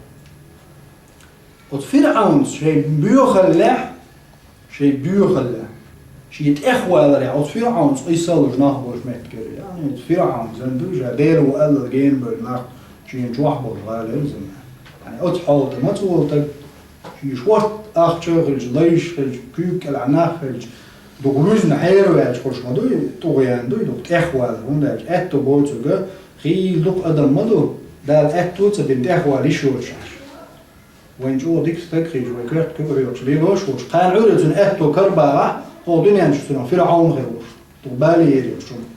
Оцу ФирӀавнас шайн боьхаллехь, шайн боьхаллехь, шен тӀехваларехь, оцу ФирӀавнас къийсаллаш нах болуш меттигера. Яъни, оцу ФирӀавн зан ду, ша Дела ву аьлла гена бевлла нах, шена чохь болуш гӀала яра зан. Яъни, оцу хьолта ма ца волу стаг, шен шорта ахча а хилча, лайш а хилча, куьйга кӀелахь нах а хилча, дукха вуьзна хьераваьлча хуьлуш ма дуй, тӀугӀян дуй, дукха тӀехвала, хӀунда аьлча аьтто боцург, хийла дукха адам ма ду, Дала аьтто а ца дина тӀехвала йиш йоцуш Ӏаш. Вайн чӀогӀа дика стаг хилча, вай коьрта куьг Ӏоьхуш лелош волуш, кхана Ӏуьйре цуьнан аьтто карабагӀахь, кху дуьнен чу цунах ФирӀавн хир волуш, дукха бале ери йолуш хӀума.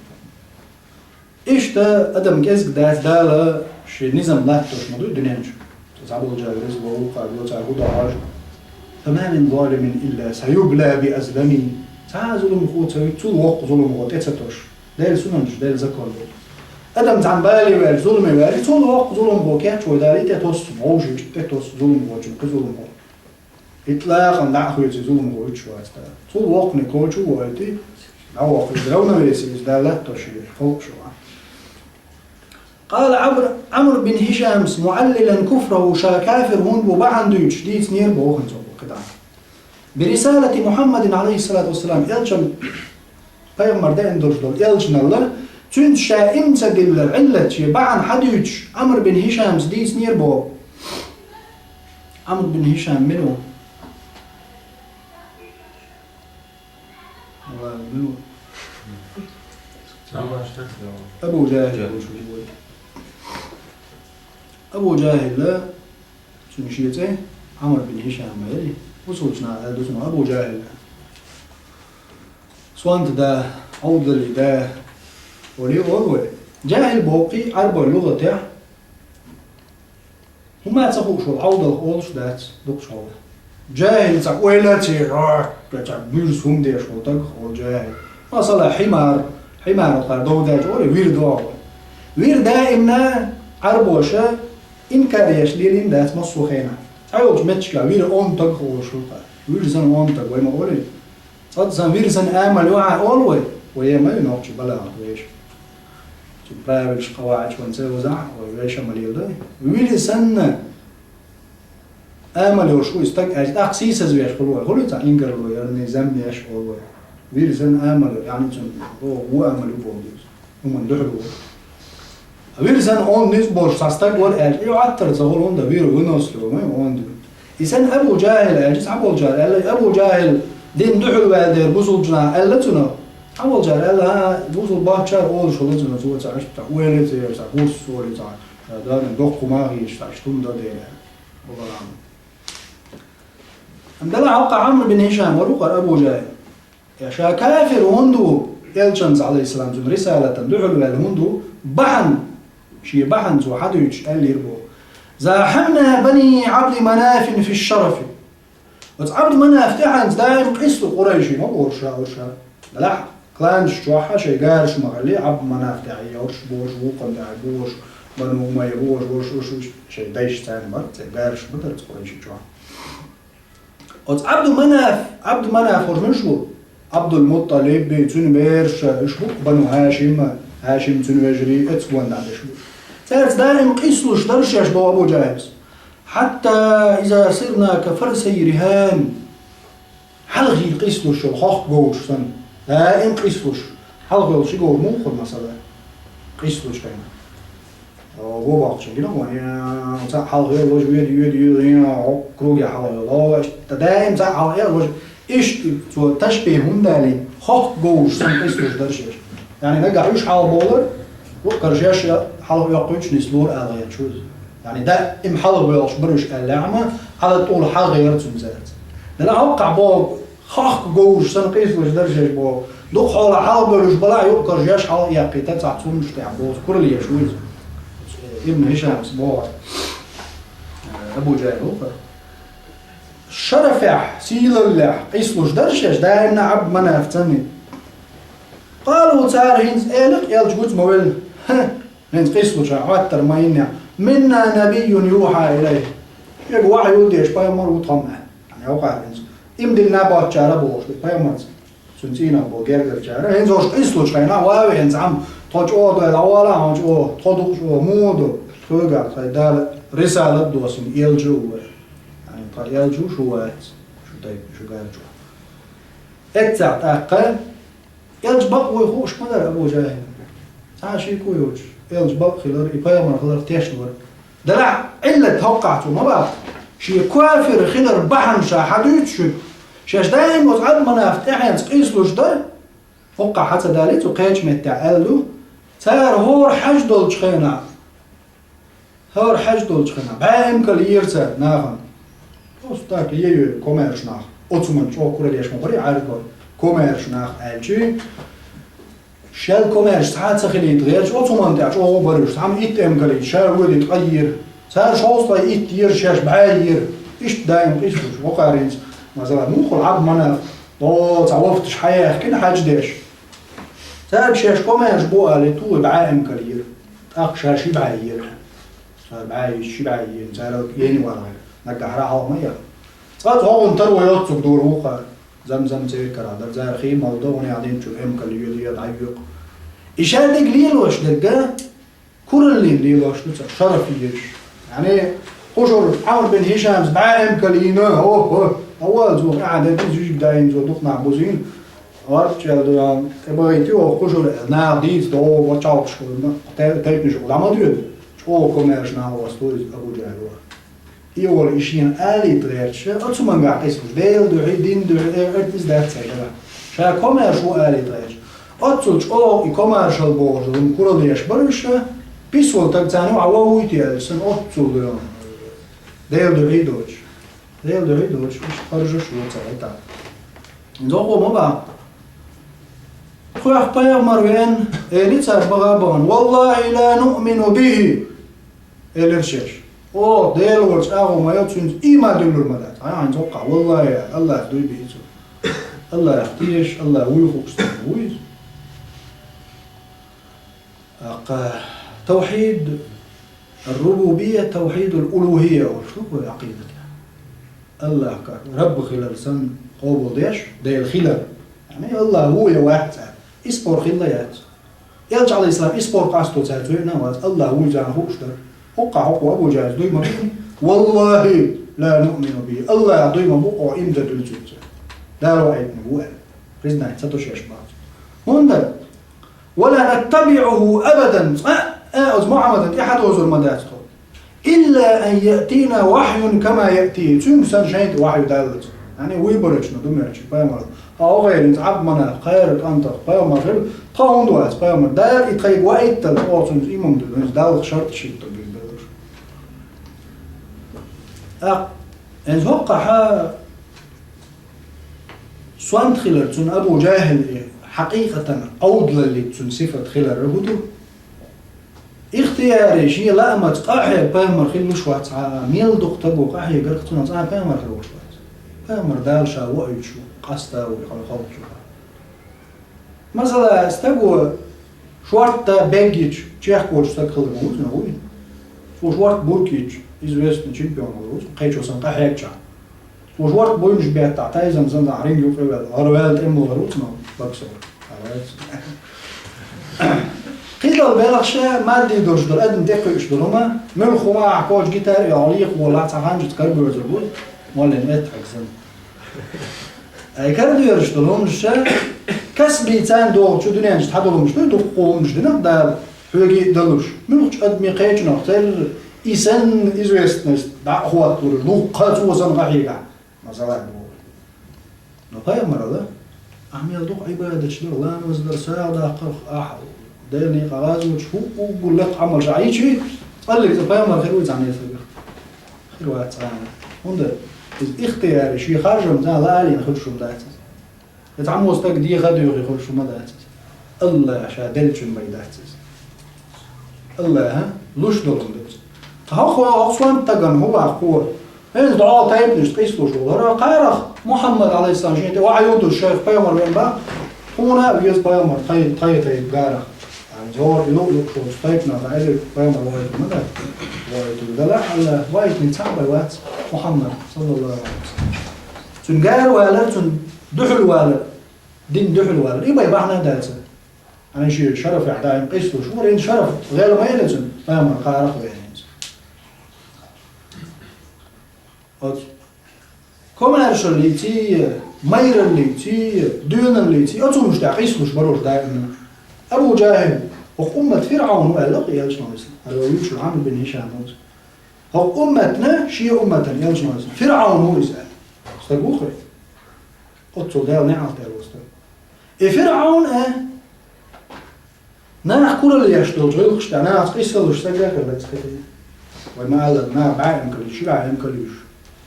Иштта адам кӀезиг дац, Дала шен низам латтош ма дуй дуьнен чу. Цхьаболчара реза вовлу кхаьбо цара хӀун до хьожу: «Фама мин залимин илла саюбла би азлами». Цхьа а зуламхо ца вуьту, цул воккха зуламхо тӀе ца тосуш. Делан сунанаш, Делан закон ду. Адам цхьана бале ваьлча, зуламе ваьлча, цул воккха зуламхо кечвой Дала, и тӀе тосу, вовшашна тӀе тосу зуламхочун кхин зуламхо. ИтӀлакъан дӀа а хуьйцу зуламхо вуьтуш вац Дала. Цул воккханиг кхочу а войту, дӀавоккху иза равновесие, иза Дала латтош ю, халкъ шу ван. Къала Ӏамр, Ӏамр бин Хишамс, муӀаллилан куфраху, ша кафир хӀунда ву бахьана дуьйцуш, дийцинера боху хӀинца оцу кхидӀа. Бирисалати Мухьаммадин, Ӏалайхиссалату вассалам, элчан, пайхамар деана долуш долу элчанал, цуьнца ша иман ца диллар, Ӏиллат шен бахьана хьадуьйцуш, Ӏамр бин Хишамс дийцинера боху. Ӏамр бин Хишам мила ву? Ва мила ву? Абу Жахил ву. Абу Жахил, цуьнан шен цӀе Ӏамр бин Хишам яра. Бусулбачу наха аьлла ду цунах Абу Жахил. Сонта да, Ӏовдале да, олий олу вай. Жахил боху-кх Ӏарбойн лугӀатехь хӀума ца хууш волу Ӏовдалх олуш дац, дукхачу хьолахь. Жахил цхьа ойла а ца еш, цхьа буьрса хӀума деш волу стагах олу жахил. Масала, хьимар, хьимар кхара дов даьлча олий, вир догӀу. Вир даимна Ӏарбоша инкар еш лелийна дац массо а хенахь. Цхьайолчу меттигашкахь вир онда стагах олуш ву-кх. Вир санна онда стаг вай ма олий. Цкъа сан вир санна амал ю ахьа олу вай? Вай ма ю нохчий балагӀат вешан. Цу правилаш, къаваӀидаш вайн цӀе вазахь, вай вешан ма леладой. Вир санна амал йолуш ву и стаг аьлча, тӀаккха сийсазвеш хуьлу вай. Хуьлу цхьа инкарло ярний, зам еш олу вай. Вир санна амал ю, яъни цунна боху, ву амал ю боху иза. ХӀуманна дуьхьал ву. Вир санна онда ницкъ болуш цхьа стаг вара аьлча, и Ӏоттар ца хуьлу, хӀунда вир выносливый ма ю онда. И санна Абу Жахил аьлча, цхьаболчара аьлла, Абу Жахил динна дуьхьал ваьлла дера бусулбачу наха аьлла цунах. Цхьаболчара аьлла, хӀан, бусулба бохучара олуш хуьлу цунах, цо цхьа иштта ойла ца еш, цхьа гурс олий цхьа, ша дарна доккха ма хеташ, цхьа иштта хӀума дан дела аьлла. Аллаху аӀлам. Амма делахь хӀокху Ӏамр бин Хишам вара вукхара Абу Жахил. Я ша кафир хӀунда ву, элчанца, Ӏалайхиссалам, цуьнан рисалатана дуьхьал ваьлла хӀунда ву, бахьана, шен бахьана цо хьадуьйцуш аьллера боху: «Захьамна бани Ӏабди Манафин фи шарафи». Оцу Ӏабду Манаф тӀаьхьенца даим къийса ду къурайши, ма боху ша, ша. Делахь Кланаш чохь шайн гараш ма хилли, Ӏабду Манаф тӀехь йолуш, бохуш, вукхунна тӀехь бохуш, Бану Умайя бохуш, бохуш, уш, уш, шайн дайша царна бара, церан гараш ма дара цу Къурайши чохь. Оцу Ӏабду Манаф, Ӏабду Манаф хӀорш муьш ву? Ӏабдул-Мутталиб, цуьнан бераш, уьш бу Бану Хьашим, Хьашим цуьнан вежарий, оцу гонна дӀа берш бу. Цаьрца даим къийсалуш дара шаьш боху Абу Джахьлас. Хьатта иза сирна ка фарсай рихан. Хьалхара къийсалуш йолу хохк говраш санна. Даим къийсалуш. Хьалха йолу ши говр муха хуьлу масала? Къийсалуш хенахь. О, го боккхучун гина вон, я, цхьаъ хьалха йолу, важа веда, веда, веда, я, хьо круге хьалха йолу. О, иштта даим цхьаъ хьалха йолу, важа. Иштта цо ташбихь хӀунда аьлла, хохк говраш санна къийсалуш дара шаьш. Яъни нагахь уьш хьалха бовлар, вукхара шаьш хьалха йоккхуьйтуш нислора аьлла гӀерташ ву иза. Яъни даим хьалха боьлхуш бара уьш аьлла, амма хьала тӀула хьалха гӀерта цуьнан цаьрца. Делахь хӀоккхахь боху, хохк говраш санна къийсалуш дара шаьш боху. Дукха хьолахь хьалха бевллаш балахь, юкъ каржош хьалха эккхийтар цхьа цуннаш тӀехь боху. Куралла еш ву иза. Ибн Хишамс боху. Абу Джахьл ву-кх. Шарафехь, сийлаллехь, къийсалуш дара шаьш, даимна Ӏабд Манаф цанниг. Къалу цара хӀинца элира, элча гуц ма велла. ХӀа, хӀинца къийсалуш хьан хӀоттар ма йиннехь. Минна набийюн юхьа илайхи. Шега вахьйу деш пайхамар ву тхо-м аьлла. Хьан йокъа хӀинца. Им дина боцчара бохуш ду пайхамарца. Цуьнан цӀийнах болу гергарчара. ХӀинца ош къийсалучу хенахь, ван веана цхьамма, тхо чӀогӀа дойла, дӀавала хьуна чӀогӀа, тхо дукха чӀогӀа, муха ду, хьоьгахь тхайн Дала рисалат доссийна, элча а ву вай. Яъни тхо элча ву, шу вац, шу тайпа, шу гар чохь. Эццахь тӀаккха, элча бакъ вуй хууш ма дара Абу Джахьлан. Цхьа а шеко йоцуш, элча бакъ хилар, и пайхамар хилар тешна вара. Делахь, Ӏиллат хӀоккхахь цо ма баккха. Шен кофир хилар бахьана ша хьан дуьйцу шуьга? Шаьш даим оцу Ӏабд Манаф тӀаьхьенца къийсалуш дара? ХӀоккхахь хьан ца далий цу кхечу меттехь аьлла ду? Цара хӀора хьаьж долчу хенахь, хӀора хьаьж долчу хенахь, бӀе эмкал йийра цара нахана. Просто так, е, е, комаьрша нах. Оцу хӀуманна чӀогӀа куралла еш ма барий, Ӏаьрбо, комаьрша нах аьлчи. Шел комаьрша цхьа а ца хилийта гӀерташ, оцу хӀуманна тӀехь чӀогӀа а баруьш, цхьамма итт эмкал йийра, ша воьдий ткъа йийра. Цара шовзткъе итт йийра, шаьш бӀе йийра. Иштта даим къийсалуш, вокхаринца, масала, муха хуьлу Ӏабд Манаф, о, цхьа вафташ хьаяьхкина хьаьж деш. Цаьрга шаьш комаьрша бу алий, тухий бӀе эмкал йийра. ТӀаккха ша ши бӀе йийра. Цара бӀе йийра, ши бӀе йийра, цара ени вара. Наггахьара хьалха ма яра. Цкъа цхьа гӀун таро йоццуг дора вукхара. Зам-зам церкара дара, цара хи мал до, гӀунех динчу эмкал йоьду, я дӀайоькъу. И шадерг лелош дерг, кураллин лелош ду цара, шараф йеш. Яъни, кхушур Ӏамр бин Хишамс бӀе эмкал йийна, о, о, авал зух, ахьа дерг зуьжиг даин зо дукха нах бузийна. Варччел ду, тӀебахийти, о, кхушур, нах дийца до, о, вачалкхуш, тайпнаш, дӀа ма доьду. ЧӀогӀа комаьрша нах вац, то иза Абу Джахьл вара. И волу и шена алийта гӀерташ, оцу мангахь къийсалуш, Делан дуьхьа, дин дуьхьа, э, э, иза дац цаьрга. Ша комаьрша ву алийта гӀерташ. Оццул чӀогӀа и комаьршалла бохуш, хӀума куралла еш баруш, пис волу таг царна юкъа воввуй те аьлла, сан оццул, э, Делан дуьхьа доцуш. Делан дуьхьа доцуш, уьш харжаш ву цара хӀетахь. Докъо ма баккха. Тхох пайхамар веана, элира цара баха а бахана: «Валлахи ла нуъмину бихи», элира шаьш. О, Дела волчу агӀо ма йо, цуьнца ийман дуьллур ма дац. Хьан, хьан цоккхахь, валлахи, Аллах дуй бийцу. Аллах теш, Аллах вуй хууш санна вуй иза. ТӀаккха тавхьид ар-рубубия, тавхьид ал-улухия олуш ду вай Ӏакъидатехь. Аллах как Рабб хилар санна къобалдеш, Дела хилар. Яъни Аллах ву я вац цара. И спор хилла яц. Элча, алейхиссалам, и спор къасто цаьрца веана а вац, Аллах вуй царна хууш дара. ХӀоккхахь хӀокхо Абу Джахьлас дуй ма бийна: «Валлахи ла нуъмину би». Аллах дуй ма бу, о, имза дуьлцуьйту цара. Дала ваийтина ву аьлла. Признать ца до шаьш бац. ХӀунда? «Ва ла наттабиъуху абадан», цкъа а оцу Мухьаммадан тӀе хьадозур ма дац тхо. «Илла ан яътина вахьюн кама яъти», цуьнга санна шайна тӀе вахью даллалц. Яъни вуй барачу ду мерчу пайхамар. Хьо гӀайринца Ӏабд Манаф, кхайра кӀантах пайхамар хила, тхо хӀунда вац пайхамар? Дала и тхайга ваийтал, оха цуьнца иман ду, иза Далла шарт шийтта ду иза белларш. ТӀаккха, хӀинца хӀоккхахьа сонта хилар цуьнан Абу Джахьл и хьакъикъатан Ӏовдалаллица цуьнан сифат хилар хӀун ду? Ихтияре шен лаамаца къахьега пайхамар хилалуш вац, хьа мел дукха таго къахьегарх цунах цкъа а пайхамар хилалуш вац. Пайхамар Дала ша ваийташ ву, къаста ву, хьо халкъ чу. Масала, стаго шортта беггича, чехкочу стаг хилар ма ву иза, вуй? Цо шортта буркийча, известный чемпион хилар ву иза, кхечо санна къахьегча. Цо шортта буйнаш бетта, тайзам санна, ринг юкъе ваьлла, гӀараваьлла тӀемалора ву цунах боксёр. Кхидолу белхаш мадди долуш долу адам тӀекхуьуш долу хӀума, муьлхха хӀума ахь кочу гитар а йоху лехо волахь цхьа ханжаца карабоьрзур бу, моллин эттахьаг санна. Ай карадоьрзуш долу хӀуманаш ша, касбийца догӀучу дуьненчу тхьадолу хӀуманаш ду, дуккха хӀуманаш дина Дала, хьоьга а далуш. Муьлххачу адамийн кхечанах церра и санна известность дӀа а хӀотталур, дуккха а цо санна къахьегахь, масала боху. Но пайхамаралла, ахь мел дукха Ӏибадаташ дар, ламаз дар, сагӀа даккхарх, ахь Делан некъа гӀазоташ, хӀу уггар лекха Ӏамалш ахь йичи, цкъа а пайхамар хир вуй цхьана стагах? Хир вац цхьана. ХӀунда иза ихтияри, шен харжамца лаалийна хуьлуш хӀума дац иза. Я цхьаммо стаг деха а доьхий хуьлуш хӀума дац иза. АллахӀа ша деллачун бен дац иза. АллахӀа луш долу хӀума ду иза. Ткъа хӀокхо, хӀокху сонта стагана хӀун боху? ХӀинца дӀо тайпанашца къийсалуш волу хӀара кхарах Мухьаммад, Ӏалайхиссалам, шен тӀе вахьйу долуш шайх пайхамар вен боху, тхуна а веза пайхамар тхайн, тхайн тайпа гарах. Ткъа хӀора и луъ-луъуш волчу тайпанах Ӏедале пайхамар вахьйуьйтур ма дац. Вахьйуьйтур далахь а, АллахӀа вахьйуьйтинарг цхьаъ бен вац, Мухьаммад, саллаллаху Ӏалайхи ва саллам. Цуьнан гара валар, цуьнан дуьхьал валар, динан дуьхьал валар, и бен бахьана а дац. Хьайна шен шарафехь даим къийсалуш вара, хӀинца шараф гӀел ма елла цуьнан, пайхамар кхарах веана хӀинца. Оцу комаьршаллиций, майраллиций, доьналлиций, оцу хӀуманаш тӀехь къийсалуш бара уьш даимна. Абу ДжахӀил, хӀокху уммат ФирӀавн ву аьлла-кх элчано иза. Хьан вуьйцуш Ӏамр бин ХӀишам ву иза. ХӀокху умматна, шен умматан элчано иза. ФирӀавн ву иза аьлла. Стаг ву-кх и? Оццул Дала неӀалт аьлла ву стаг. И ФирӀавн а, нах куралла еш долчу гӀиллакхаш тӀехь, нахаца къийсалуш стаг а хилла иза хилий. Вай ма-аллара, наха бӀе эмкал йиш, ши бӀе эмкал йиш,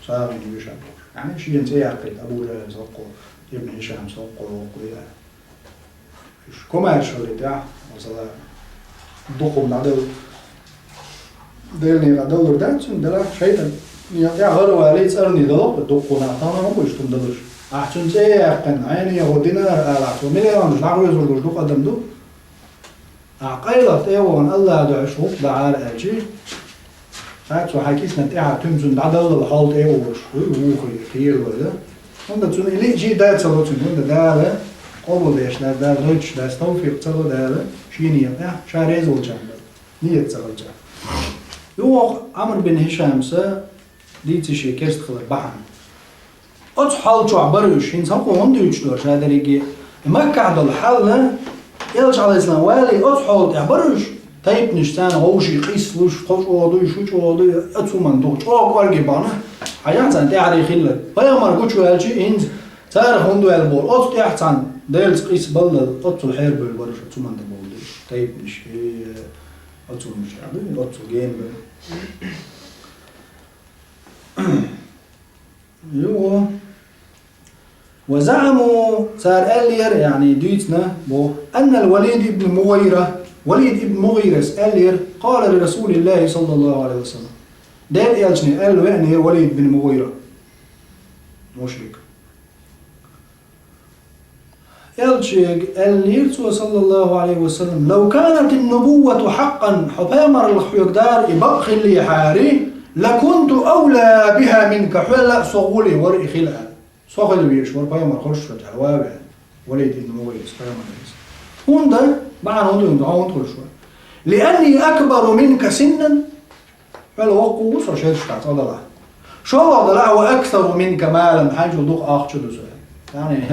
сагӀина йиш а бохуш. Ахьа шена цӀе яьккхина, Абу ЖахӀил соккхо, Ибн ХӀишам соккхо, воккхо яра. Уьш комаьршаллин тӀехь, масала, дукха хӀума дӀадала. Делан некъа далур дац цуьнан, делахь шайтӀан некъа тӀехь гӀаравалий цӀарний дало, дуккха нах тахана хӀун бу иштта хӀума далуш. Ахь цуьнан цӀе а яьккхина, хьайна яхо динара алахь, цо миллионаш дӀахоьзур долуш дукха адам ду. Ахь къайлаха тӀе а вахана, АллахӀ дуьхьа шу гӀуллакх дахьара аьлчи, ша цо хьайн кисана тӀехьа туьма цунна дӀадаллал хьол тӀе а волуш, вуй, вухий, кхера вай, да? ХӀунда цунна и лиъчий дай ца ло цуьнан, хӀунда Дала къобалдеш дац, Дала гойтуш дац, тавфикъ ца ло Дала, шен некъа тӀехь, ша реза волчарна. Нийят ца хилча. Юха Ӏамр бин ХӀишамса дийци шен керста хилар бахьана. Оцу хьал чохь бара уьш, хӀинца хӀокхо хӀунда дуьйцуш дара ша дерриге? И Маккахь долу хьал, элча Ӏалайхиссалам валий, оцу хьол тӀехь бара уьш? Тайпанаш царна вовший къийсалуш, тхо чӀогӀа дуй, шу чӀогӀа дуй, оцу хӀуманна духа чӀогӀа кӀорге бахана, хьан яхь царна тӀаьхьарий хилла. Пайхамар гучуваьлча, хӀинца царах хӀунда ваьлла боху, оцу тӀехь царна Делаца къийса баллал, оццул хьерабевлла бара уьш, оцу хӀуманна тӀе бовла дуй. Тайпанаш, э, Оцу муьжгӀа ду, оцу гена бара. Юо. Ва зааму, цара аьллера, яъни дуьйцина боху, аннал Валид ибн МугӀира, Валид ибн МугӀирас аьллера, къала ли Расулиллахи саллаллаху Ӏалайхи ва саллам. Делан элчане аьлла веанера Валид бин МугӀира. Мушрик. Элчега аьллера цо, саллаллаху Ӏалайхи ва саллам: «Лав канатин нубуввату хьакъан», хьо пайхамарлах хьоьга дара и бакъ хиллехьара, «лакунту авла биха минка», хьоьла а со гӀоле вара и хила аьлла. Со хила везаш вара пайхамар, хӀорш хилча, ва ве. Валид ибн МугӀирас пайхамар иза. ХӀунда, бахьана хӀунда, хӀунда хьо хӀунда хуьлуш вара? «Лианни акбару минка синнан». Хьоьла воккха ву со шершка цкъа далахь. ШолгӀа далахь, «ва аксару минка малан», хьайчул дукха ахча ду со. Яъни,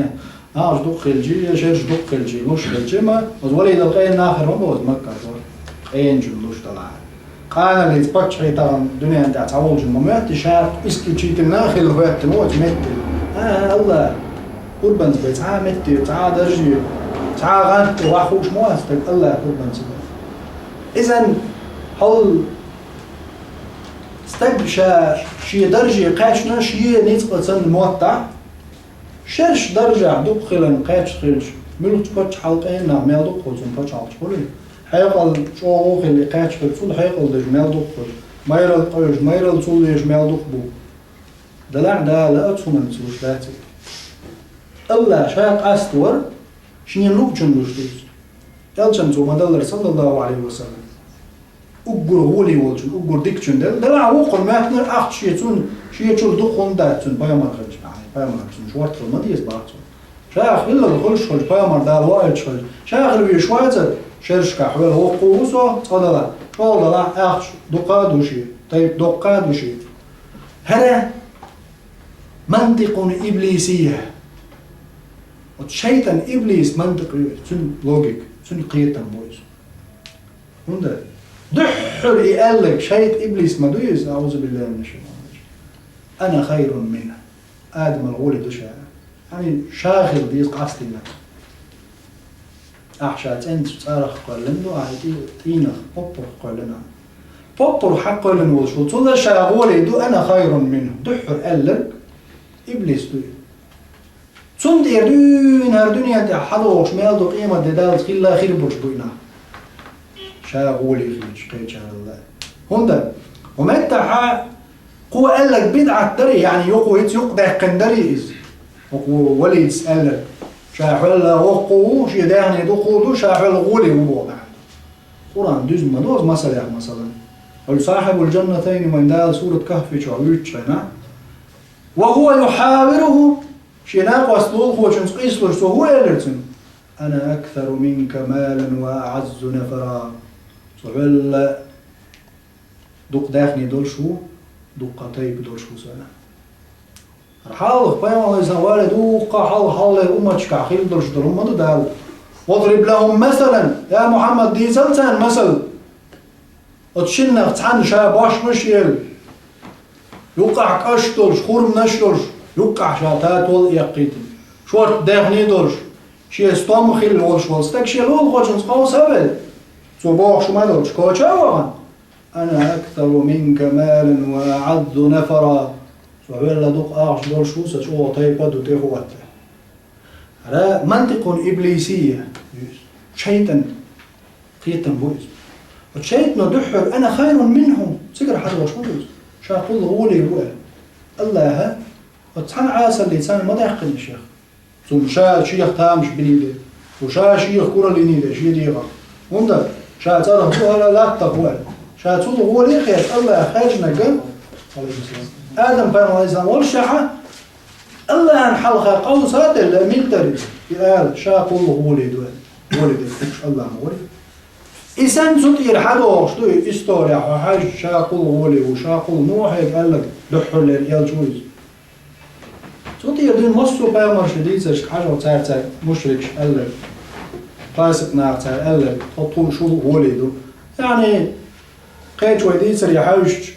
нахаца дукха хилчи, я шерш дукха хилчи, луш хилчи, ма, оцу Валидал къена нах хир ма бу оцу Маккахь. Къеначун луш далахь. Къаналлица паччахье тахана дуьнен тӀехь цхьа волчун ма моьтту, ша исключительно хилла хӀоьттина ву оцу метте. А, а, Аллах, къурбанца бен цхьа а метте, цхьа а дарже, цхьа а гӀант тӀе ваха хууш ма вац стаг, Аллах, къурбанца бен. Изан хьол Стаг ша шен дарже кхаьчна, шен ницкъ а цунна моттахь, шерш даржехь дукха хиларна кхаьчна хилча, муьлххачу паччахьалкхенах мел дукха хӀу цунна пачхьалкхаш хуьлий? Хьекъал чӀогӀа хилла кхаьчна хилча, цул хьекъал деш мел дукха хуьлу. Майралла къевжа, майралла цул веш мел дукха бу. Далахь Дала оцу хӀуманца луш даций? Аллах ша къаста вара, Шен луучун луш ду иза. Элчан цо ма-даллара, саллаллаху Ӏалайхи ва саллам. Уггар гӀоле волчун, уггар дикачун дел, делахь вукхун моьттинарг ахча шен цунна, шен чура дукха хӀума дац цунна пайхамар хилча, пайхамар цунна шортта хила ма деза бах цо. Ша хиллал хуьлуш хуьлуш, пайхамар Дала ваийташ хуьлуш, ша хила везаш вацар, шерашкахь хьоьлу воккху ву со, цкъа далахь, чӀогӀа далахь, ахча дукха а ду шен, тайпа доккха а ду шен. ХӀара мантикъун иблисийя. Оцу шайтӀан, иблис мантикъ ю иза, цуьнан логика, цуьнан кхетам бу иза. ХӀунда? Дуьххьара и аьлларг шайтӀа, иблис ма ду иза, аӀузу биллахи мина шшайтӀани рражим. Ана хайрун минху. Адамал гӀоле ду ша. Хьайна ша хила деза къастийна. Ахь ша цӀенцачу цӀарах кхоьллина ду, ахь и тӀе-, тӀийнах, поппарх кхоьллина. Поппарх хьакхоьллина волуш ву, цул а ша гӀоле ду, ана хайрун минху. Дуьххьара аьлларг иблис ду. Цунна тӀера дуьйна хӀара дуьнен тӀехь хьадогӀуш мел ду къемат де даллалц хилла хир болуш бу и нах. Ша гӀоле хилча кхечаралла. ХӀунда? ХӀун меттахь кхо аьлларг бидӀат дарий, яъни юкъа хӀинца юкъадаьккхина дарий иза? ХӀокху валидас аьлларг. Ша хьоьлла воккху ву, шен даьхни дукха ду, ша хьоьлла гӀоле ву боху нах. Къуръан дуьзна ма ду, масалех, масалан. Хьуьлла сахьибул-жаннатайн вайн Дала сурат Кахфи чохь вуьйцучу хенахь. Ва хӀува юхьавируху, шен накъост лулахочуьнца къийсалуш цо хӀун элира цуьнга? Ана аксару минка малан ва аӀаззу нафара. Со хьоьлла дукха даьхни долуш ву, дуккха тайпа долуш ву со. ХӀара хьалха пайхамар вале дуккха хьалха хьалхалера умматашкахь хилла долуш долу хӀума ду Дала. Вадриб лахум масалан, я Мухьаммад, дийцал царна масал. Оцу шиннах цхьанна ша бошмаш а елла, юккъахь кӀаш долуш, хурманаш а йолуш, юккъахь ша татол а эккхийтина, шортта даьхни а долуш, шен стом а хилла волуш волу стаг шен лулахочуьнца къовса а велла, цо бохуш ма долуш, коча а вахана: «Ана аксару минка малан ва аӀаззу нафара». Со хьоьлла дукха ахча долуш ву, сан чӀогӀа тайпа а ду тӀехӀотта. ХӀара мантикъун иблисийя, шайтӀан кхетам бу иза. Оцу шайтӀано дуьххьара: «Ана хайрун минху», цигара хьадогӀуш ма ду иза. Ша кхул гӀоле ву аьлла. Аллаха оцу цхьана Ӏесаллица ма даьккхина шех. Цунна ша шех тамаш биний де, цо ша шех куралла йиний де шен дегӀах. ХӀунда ша цӀарах ду аьлла, латтах ву аьлла. Ша цул гӀоле а хетта, Аллаха хаьржинарг, Адам пайхамар, алейхиссалам, волушехь, Аллахьан хьалха къовса а делла, мила дара иза? И ала, ша кхул гӀоле ду аьлла. ГӀоле дерг хууш Аллах ма вара. И санна цу тӀера хьадогӀуш ду и история, хьо хьаьжча, ша кхул гӀоле ву, ша кхул муха хьега аьлларг дуьххьарлера элча ву иза. Цу тӀера дуьйна массо а пайхамарша дийцаршка хьажа, цара-цара мушрикаш аьлларг, пасикъ наха цара аьлларг, тхо тхуна шу гӀоле ду. Яъни, кхечу вай дийцаре хьаьжча,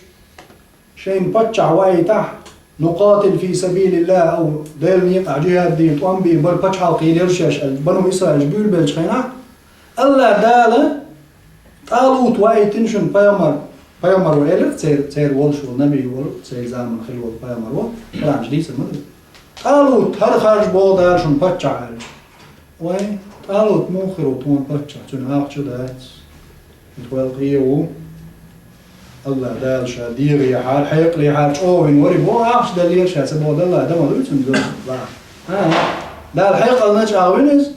шайна паччахь ваийтахь, «Нукъатил фи сабилиллах», ау, Делан некъахь джихӀад дийна, тӀом бийна бара пачхьалкх йилира шаьш аьлла, бану Исраилаш буьйлабеллачу хенахь, Аллах Дала ТӀалут ваийтина шуна пайхамар, пайхамар ву элира церан, церан волуш волу, наби волу, церан заманахь хилла волу пайхамар ву, Къуръан чу дийцар ма ду. ТӀалут, хӀара харжа боху Дала шуна паччахь аьлла. Вай, ТӀалут муха хир ву тхуна паччахь, цуьнан ахча дац. Вай къе ву. Аллах Дала ша дегӀехьара, хьекъалехьара чӀогӀа вина вари боху, ахча деллера ша ца боху, Далла дан ма дуй цуьнан зуда. А, Дала хьекъална чӀагӀвина иза,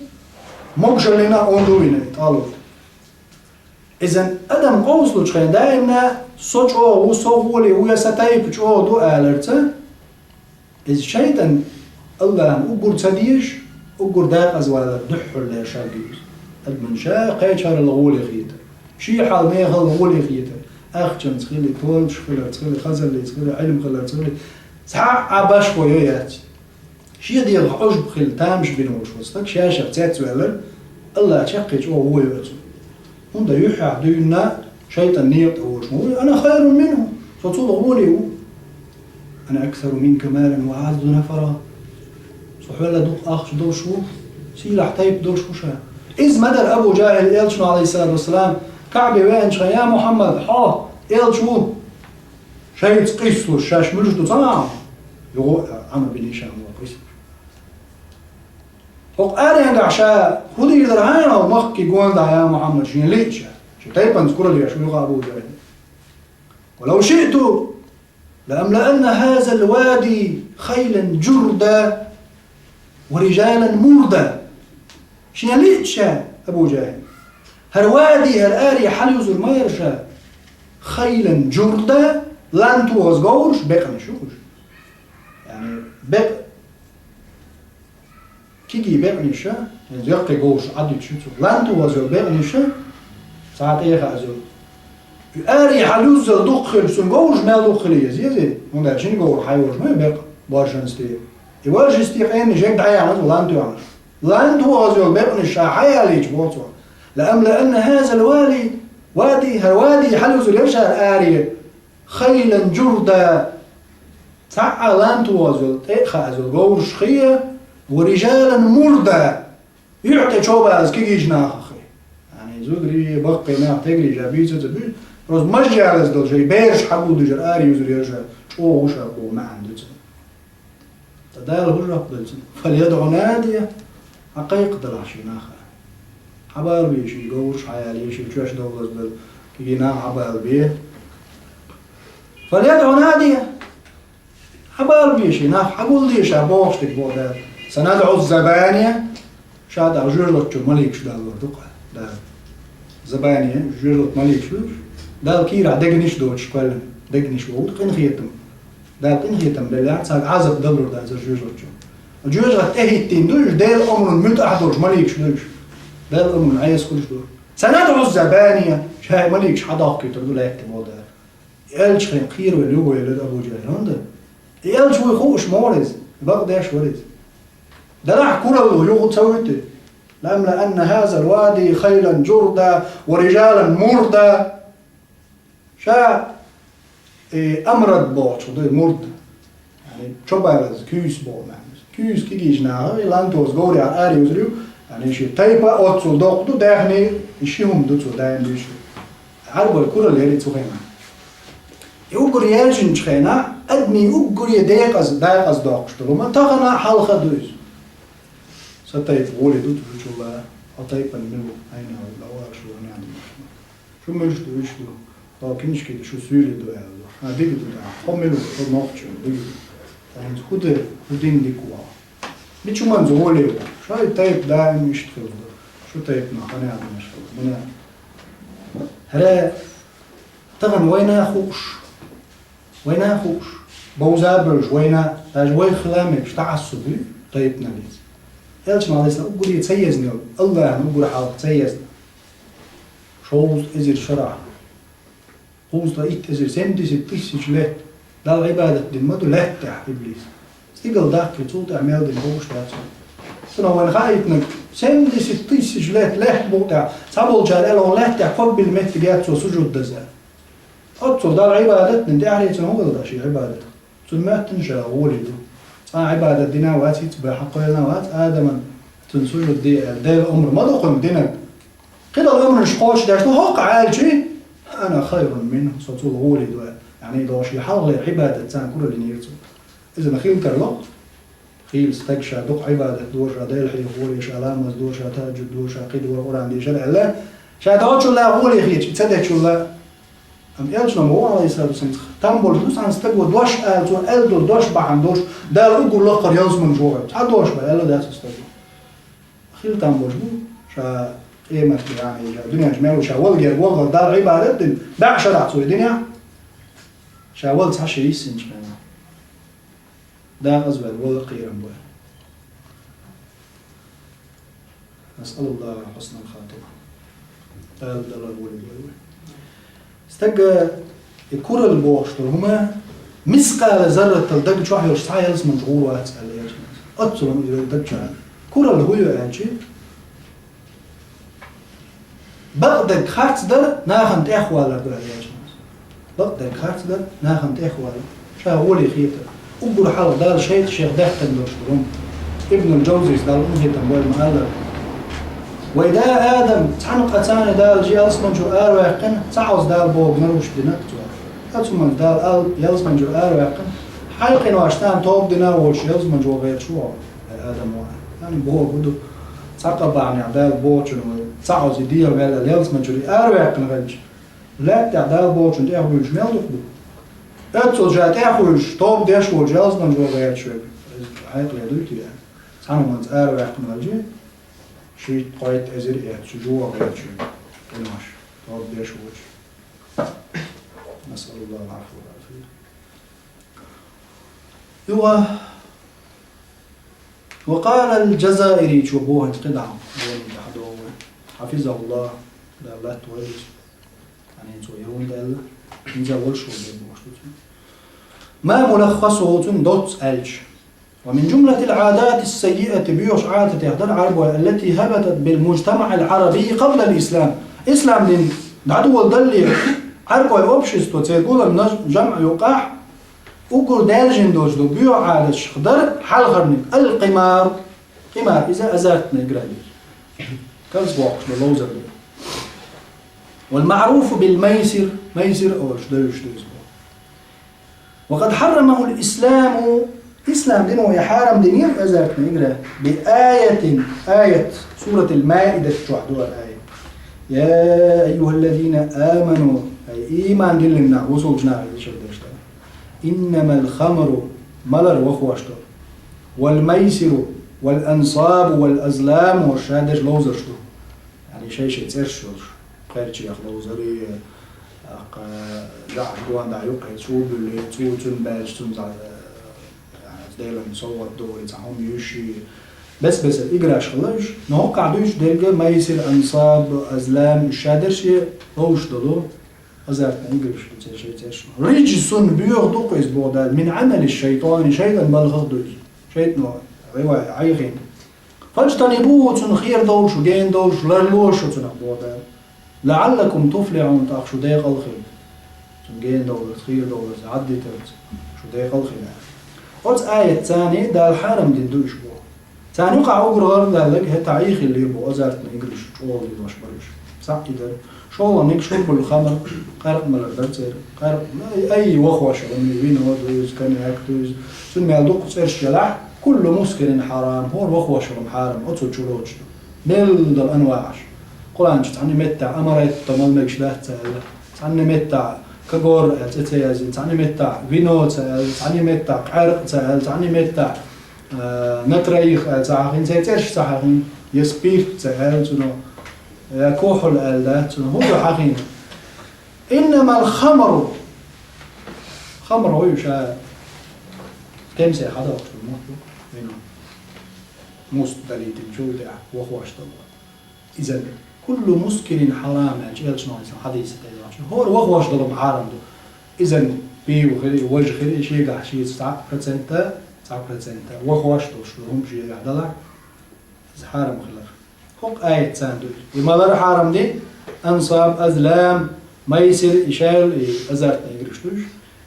могушаллина а онда вина и ТӀалут. Иза адам къовсалучу хенахь даимна со чӀогӀа ву, со гӀоле ву, я сан тайпа чӀогӀа ду аларца, иза шайтӀан Аллахьан уггар ца дезаш, уггар декъаза валар дуьххьарлера шаг ю иза. Адамна ша кхечаралла гӀоле хетар, шен хьал мехалла гӀоле хетар, ахчанца хили, тоьлуш хиларца хили, хазаллица хили, Ӏилма хиларца хили, цхьа а башхо йо яц. Шен дегӀах Ӏужба хилла тамаш бина волуш волу стаг ша-шех цецваьлларг Аллах чаккхе чӀогӀа вон йоцу. ХӀунда юьххьехь дуьйна шайтӀан некъа тӀе волуш ма ву: «Ана хайрун минху», со цул гӀоле ву. «Ана аксару минка малан ва аӀаззу нафара». Со хьоьлла дукха ахча долуш ву, сийлахь тайпа долуш ву ша. Иза ма дара Абу ЖахӀил элчано, алейхиссалату вассалам, КаӀбе веанчу хенахь: «Я Мухьаммад, хьо элча ву». Шайца къийсалуш, шаьш муьлш ду ца Ӏа? Юха Ӏамр бин Хишам ву къийсалуш. ХӀокху аренгахь ша хӀун дийр дара хьайна, хьо махкий гондахь, я Мухьаммад, шен лиъча, шен тайпанца куралла еш ву юха Абу ЖахӀил. «Ва лав шиъту ла амлаанна хазал вади хайлан журда ва рижалан мурда». Шен лиъча, Абу ЖахӀил, хӀара вади, хӀара аре хьалюзур ма яра ша, хайлан журда, лан тохаза говраш, бекъанаш ю уж. Яъни, бекъ-, кегий бекъанаш, хӀанз яккхий говраш Ӏадуьтуш ю цо. Лан тохаза йола бекъанаш, цхьа тӀехьа азо. И аре хьалюззал дукха хилча, цун говраш мел дукха хила еза, еза. ХӀунда аьлча шин говр хьайолаш ма ю бекъа, боршанца тӀе. И варжистий къенна жег дӀаяхьанза лан тоьхнаш. Лан тохаза йола бекъанаш ша хьаялийча, боху цо. لأملأن هذا الوادي, вади, хӀара вади хьалюзур яра ша аре, хайлан журда, цхьаъ лан тохаза йола, тӀе а хааза йола говраш хи, ورجالا مردا, юьхь тӀе чо база кегийча нахах хи. Яъни зударий, баккхий нах, тегрий жа бийца ца буьйцу, просто мажжалаз долу шайн бераш хьагулдуьжар аре юзур яра ша, чӀогӀа гуш а боху маьӀна ду цуьнан. Ткъа Дала хӀун жоп делла цунна? فليدع ناديه, хьакхайкхадалахь шен нах. Хьабалабе шен говраш, хьаялае шен чоьш довлаза дала, кегий нах хьабалабе. فليدع ناديه, хьабалабе шен нах, хьагулде ша бохуш дерг боху Дала. سندع الزبانية, ша тӀаккха жоьжахатин маликаш далор ду-кх Дала. Забания, жоьжахатин маликаш ду уьш. Дала кийрахь дегнаш доцуш кхоьллина, дегнаш боху къинхетам. Дала къинхетам беллехь, цаьрга Ӏазап далур дац жоьжахатин. Жоьжахат тӀехӀиттийна ду уьш, Делан омрана муьтӀахь долуш маликаш ду уьш. Делан омрана Ӏеса хуьлуш ду. سندع الزبانية, ша и маликаш хьадохкуьйтур ду лаьтта, боху Дала. И элча хьайн кхеравелла юхавелира Абу ЖахӀил, хӀунда? И элча вуй хууш ма вара иза, бакъдеш вара иза. Делахь куралла юха ца вуьту. لأملأن هذا الوادي خيلا جردا ورجالا مردا. Ша, э, амрад бохучух ду, мурд. Яъни, чо база, куьйса боху маьӀна. Куьйса кегийча наха, и лан тохаза говрехь аре юзур ю, яъни, шен тайпа оццул доккха ду, даьхни, и ши хӀума ду цо даим дуьйцуш. Ӏарбойн куралла яра и цу хенахь. И уггар яьржинчу хенахь, адамийн уггаре декъаза, декъаза доккхуш долу хӀума, тахана а хьалха а ду иза. Сан тайпа гӀоле ду цу чулла, хьо тайпана мила ву, хьайна ву, лавараш ву, хьайна ву. Шу муьлш ду, уьш ду, хьо киншки ду, шу суьйли ду аьлла ду. Хьан дика ду, да, хьо мила ву, хьо нохчо, дика ду. ТӀаккха хӀинца хӀун ду, хӀун дина дика ву? Мича хӀуманца гӀоле ву? Шайн тайпа даим иштта хилла ду. Шу тайпанах хьанна адамаш хилла? Муна? ХӀара тахана вайна а хууш, вайна а хууш, бовза а бевзаш вайна, даже вайх хила мегаш, таӀассуб ю тайпаналлица. Элчано, Ӏалайхиссалам, уггаре ца езна йолу, АллахӀана уггар хьалха ца езна. Шовзткъа эзар шарахь, кхузткъа итт эзар, семьдесят тысяч лет Далла Ӏибадат дина ма ду лаьтта тӀехь иблис. Стигала даккхий, цул тӀаьхьа мел дина бохуш дац. Цунах вайна хаийтинарг, семьдесят тысяч лет лаьтта букъа тӀехь, цхьаболчара аьлла, лаьтта тӀехь ког билла меттиг яц цо сужуд даза. Оццул Далла Ӏибадат дина, тӀаьхьарий цунна хӀун хилла ша Ӏибадат? Цунна моьттина ша гӀоле ду. Цкъа а Ӏибадат дина а вац, хӀинца бен хьакхоьллина а вац, Адаман цунна сужуд де аьлла, Делан омра ма ду кхунна динарг. Кхидолу омранаш кхочушдеш ду, хӀокху аьлчи, أنا خير منه, со цул гӀоле ду аьлла. Яъни, догӀуш и хьалхалера Ӏибадат царна кураллинера цо. Иза хила тарло. Хийла стаг ша дукха Ӏибадат до, ша Дела хьехо, ша ламаз до, ша тахӀажжуд до, ша кхидӀа, Къуръан дешар аьлла, ша дӀочул а гӀоле хеташ, и ца дечул а. Амма элчано ма ву, Ӏалайхиссалату вассалам, там болуш ду цхьана стаго дош ала, цо аьлла долу дош бахьана долуш, Дала уггар лакхара ялсаманчу вохуьйту. Цхьа дош бан аьлла дац оцу стаго. Хила там болуш бу, ша къематде, яъни, ша дуьнен чу мел ву, ша валгера вахар Далла Ӏибадат дина, баьӀ шарахь цо и динехь, ша вала цхьа ши йиссинчу хенахь. Дакъаза ваьлла вала кхерам бу. نسأل الله حسن الخاتمة. Дала далар вале вай вай. Стага и куралла бохуш долу хӀума мискъала зарратал дага чохь йолуш цхьа ялсаманчу гӀур вац аьлла элчано. Оццул хӀума и дага чохь. Куралла хӀун ю аьлчи? Бакъдерг харцдар нахана тӀехвалар ду аьлла элчано. Бакъдерг харцдар нахана тӀехвалар. Ша гӀоле хетар. Уггар хьалха Дала шайтӀа шех даьхкина долуш ду хӀума. Ибнул Джавзис, Дала къинхетам бойла, ма аллара: вай да Адам, цхьана къа царна Дала ялсаманчуьра араваьккхина, цхьа Ӏоз Дала боху гуш динарг цо. Оцу хӀуманца Дала ал-, ялсаманчуьра араваьккхина, хьайн къинош царна тоба дина а волуш, ялсаманчу ван гӀерташ ву хьо, хьай Адам ван. Царна боху ду, цхьа къа бахьанехь Дала бохучун вай, цхьа Ӏоз и дегӀан ваьлла ялсаманчуьра араваьккхина хилча, лаьттахь Дала бохучун тӀехвуьйлуш мел дукха бу? Оццул ша тӀехвуьйлуш, тоба деш волчу ялсаманчу ван гӀерташ верг, иза хьекъале дуй те? Цхьана хӀуманца араваьккхина ваьлчи, Шийтта-кхойтта эзар эцна чу жугӀа гӀерташ къинош, тоба деш воацаш. نسأل الله العفو والعافية. Юха, وقال الجزائري, чу боханча кхидӀа, боханча хьадогӀу, حفظه الله, Дала латтавойла из. ХӀана цо яхандаь, хӀинца волаш волча бохаш ду цо. ما ملخصه, цун доцца аьлча. ومن جملة العادات السيئة, боьхача Ӏадатех дар Ӏарбой, التي هبطت بالمجتمع العربي قبل الإسلام. Ислам дин дӀадоладале, Ӏарбой общество, церан гулам наж-, жамӀ юкъахь, уггар даьржина долаш дола боьха Ӏадатех дар хьалхарниг, القمار. Къимар, иза азартная игра да. Карз бохаш да, ловзар да. والمعروف بالميسر, майсир олуш девзаш да из боху. وقد حرمه الإسلام, ислам дино и хьарам динера азартная игра, بآية, аят, سورة المائدة чохь ду аят. يا أيها الذين آمنوا, ай, иман диллина нах, бусулба нах, иша дешта. إنما الخمر, малар вахош ду. والميسر والأنصاب والأزلام, ва ша деш ловзарш ду. Яъни шай-шай цӀераш йолуш, кхерчех ловзарий, аккха жаӀаш гонда юккъе цу буьллий, цу цуьнан баьлча цунна цхьа, а, Делан совгӀат догӀий, цхьа хӀума юьшший. Бес-бесара играш хилла уьш, но хӀокхахь дуьйцуш дерг майсир, ансаб, азлам, уьш ша дерш ловзуш долу азартная играш ду церан шай цӀераш. رجس, боьха ду-кх иза боху Дала, من عمل الشيطان, шайтӀан балхах ду иза. ШайтӀано гӀайгӀа-, гӀайгӀина. فاجتنبوه, цунах хера довла шу, гена довла шу, ларло шу цунах боху Дала. لعلكم تفلحون, тӀаккха шу декъала хила. Цунна гена довларца, хера довларца, Ӏаддитарца шу декъала хила. Оцу аятца царна Дала хьарам дина ду уьш боху. Царна юкъахь уггар гӀардаьлларг хӀетахь и хилла боху, азартная играш чӀогӀа лелош бара уьш. Цхьаъ и дара. ШолгӀаниг шурбул хамр, къаьркъа малар дара церан. Къаьркъа, ай, ай, вахош хӀума, вино ду иза, коньяк ду иза. Цуьнан мел дукха цӀераш ялахь, كل مسكر حرام, хӀора вахош хӀума хьарам, оцу чу лоцуш ду. Мел долу анваӀаш. Къуръан чу цхьана меттехь амарайтта мал мегаш дац ца аьлла, цхьана меттехь кагор аьлла цӀе ца яздина, цхьана меттехь вино ца аьлла, цхьана меттехь къаьркъа ца аьлла, цхьана меттехь, а, на троих аьлла ца хьахийна, церан цӀераш ца хьахийна, я спирт ца аьлла цунах, я кухьуль аьлла дац цунах, хӀун ду хьахийна? إنما الخمر. Хамр гӀуй ша кемсехь хьадоккхуш ду, мотт ду, вино. Муст далийтинчул тӀаьхьа вахош долу. Иза كل مسكر حرام аьлча, элчано хьадийса тӀе йоцуш. ХӀора вахош долу хьарам ду. Иза пиво хир, важа хир, шегахь шеца цхьа процента, цхьа процента вахош долуш ду, хӀума шегахь далахь, иза хьарам хилар. ХӀокху аятца ду. И малар хьарам ди, ансаб, азлам, майсир, и шайл, и азартная играш ду уьш.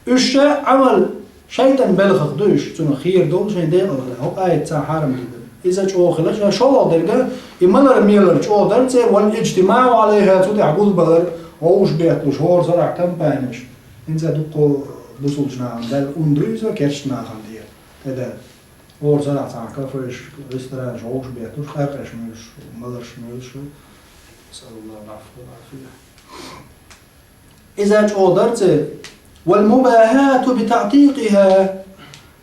Уьш ша Ӏамал шайтӀан белхах ду уьш, цунах хера долу шайн декъала хила. ХӀокху аятца хьарам ди ду. Иза чӀогӀа хила ша шолгӀа дерг, и малар-мелар чӀогӀа дара церан, والاجتماع عليها, цу тӀехь гулбалар, вовшах бетталуш, хӀора сарахь компанеш. ХӀинца дуккха бусулба нахана даьлла ун ду иза, керста нахана дера. ТӀедаьлла. ХӀора сарахь цхьана кафеш, ресторанаш вовшах бетталуш, къаьркъеш муьйлуш, маларш муьйлуш. نسأل الله العفو والعافية. Иза чӀогӀа дара церан. والمباهاة بتعتيقها.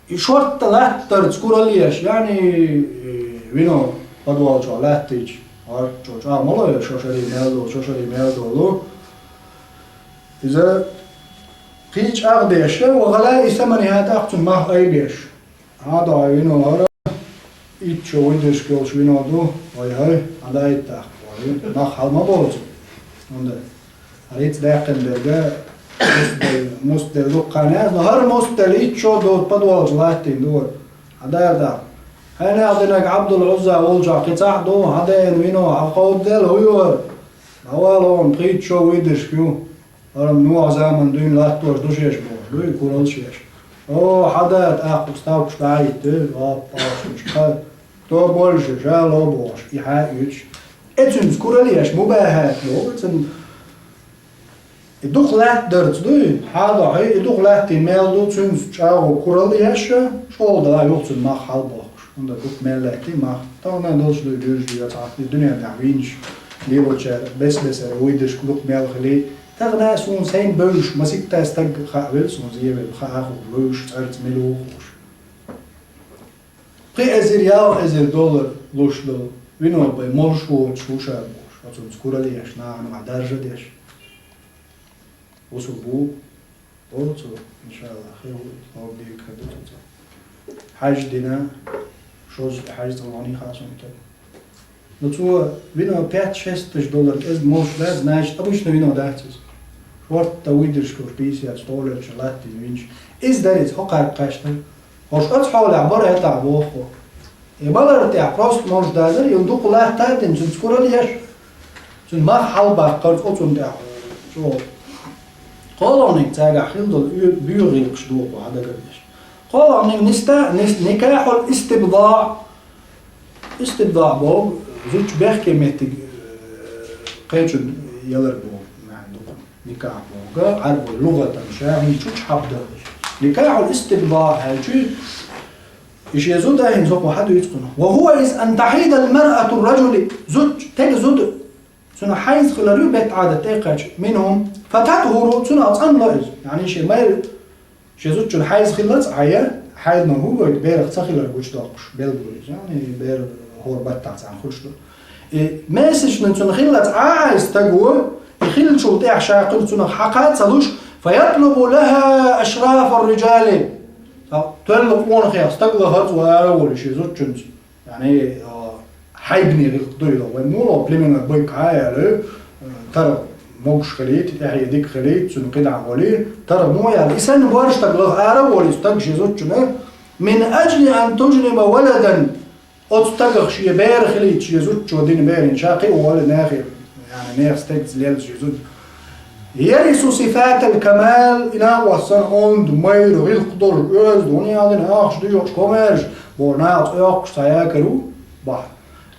И шортта латтарца куралла еш, яъни, э, вино подвал чохь латтийча, хӀорд чӀогӀа мало еш, шо шарий мел долу, шо шарий мел долу. Иза кхин чӀагӀдеш, وغلاء ثمنها, тӀаккха цуьнан мах айбеш. Хьан до хьайн вино хӀара? Итт шо выдержка йолуш вино ду. Ой-ой, хьан даийтта тӀаккха? Ой, мах хьал ма боцу. ХӀунда? ХӀара ица даьккхина берга муст делла, муст делла дуккха хан яц, но хӀара муст делла итт шо доцу подвал чу латтийна ду хӀара. Хьан дара тӀаккха? Хьайна динарг Ӏабдул-Ӏузза волчохь кхин цхьаъ ду, хьан деана вино, хьан кховдаделла, хӀун ю хӀара? ДӀавала хьуна, пхийтта шо выдержка ю. ХӀара-м Нохьа заманна дуьйна латтош ду шаьш бохуш, дуй, куралла шаьш. О, хьан да, тӀаккха ставкаш дӀахӀитта, оп, оп, ша, кто больше, ша ло бохуш, и хьан а юьтуш. Э, цуьнца куралла еш, мубахьат боху, цуьнан и дукха латтадарца дуй, хьан а дохьий, и дукха латтийна мел ду, цуьнца чӀагӀо куралла еш, шолгӀа дала юха цуьнан мах хьал бохуш. ХӀунда дукха мел лаьттий мах. Тахана долуш дуй, дуьйш дуй, цхьаъ дуьнен тӀехь вийначу лелочара бес-бесара вуй дерш дукха мел хилий. Тахана суна сайн бевзаш, масийтта стаг хаа велла суна, зен велла хаа хууш, вевзаш цӀарца мила ву хууш. Пхи эзар, ялх эзар доллар луш долу Вино бай молуш воцуш ву ша бохуш, оцунца куралла еш, нахана ма даржа деш. Вусул бу, оцу, иншаллах, хир ву, хӀора дика хир ду цуьнца. Хьаьж дина, шозза хьаьж цӀа вахана хасунта. Ну, цо вино пять-шесть тысяч доллар кӀезиг молуш дац, значит, обычно вино дац иза. Шортта вуй дирш куш, пятьдесят, сто лелча латтина винча. Иза дара иза, хӀокхарга кхаьчна. ХӀорш оцу хьолехь бара хӀетахь боху. И балар тӀехь просто молуш дазар, и дукха латта а дина, цуьнца куралла еш, цуьнан мах хьалабаккхарца оцунна тӀехь чӀогӀа. КхоалгӀаниг цаьргахь хилла долу оь-, боьха гӀиллакхаш доху хьан дагардеш. КхоалгӀаниг ниста-, нис-, никахьул истибдаъ. Истибдаъ боху, зудчун бехке меттиг, э, кхечун ялар боху, маьӀна ду-кх. Никахь боху, Ӏарбой лугӀатан ша хӀинца чу чхьабда. Никахьул истибдаъ аьлчи, и шен зуда хӀинца хӀокхо хьан дуьйцу кхунах. Ва хӀуа из ан тахьидал маръату раджули, зудч-, тега зуда, цуьнан хьайз хилар ю бетта Ӏадат тӀекхаьчча, минхум, фататхуру, цунах цӀанло иза. Яъни шен майра Шен зудчун хьайз хиллалц Ӏа я, хьайз ма хӀун гойту, берах ца хилар гучудоккхуш, белгало иза, яъни бер хӀора баттахь цхьаьна хуьлуш ду. И месячный цуьнан хиллалц Ӏа а иза стаг ву, и хиллачул тӀехь ша кхуьнан цунах хьакха а ца луш, фаятлубу лаха ашрафар риджали. Тоьлла къонахех стаг лахарца вара а волуш шен зудчуьнца. Яъни, а, хьайбане гӀиллакх ду йо, вайн муха племенной бык а яьлла, а, тара могуш хилийта, тӀаьхье дика хилийта, цуьнан кхидӀа а гӀолий, тара муха яьлла. И санна борш стаг лаха ара а волий, стаг шен зудчунна, мин аджли ан туджниба валадан, оцу стагах шен бер хилийта, шен зудчо дина берийн ша кхин а волу нахе. Яъни нехан стегца лелла шен зуда. Ярису сифатал камал, и накъостан онда, майра, гӀиллакх долу, оьзда, хӀун ял дина, ахча дуьйхуш, комаьрша, боху, накъост оьккхуш цхьа якар ву, бахьа.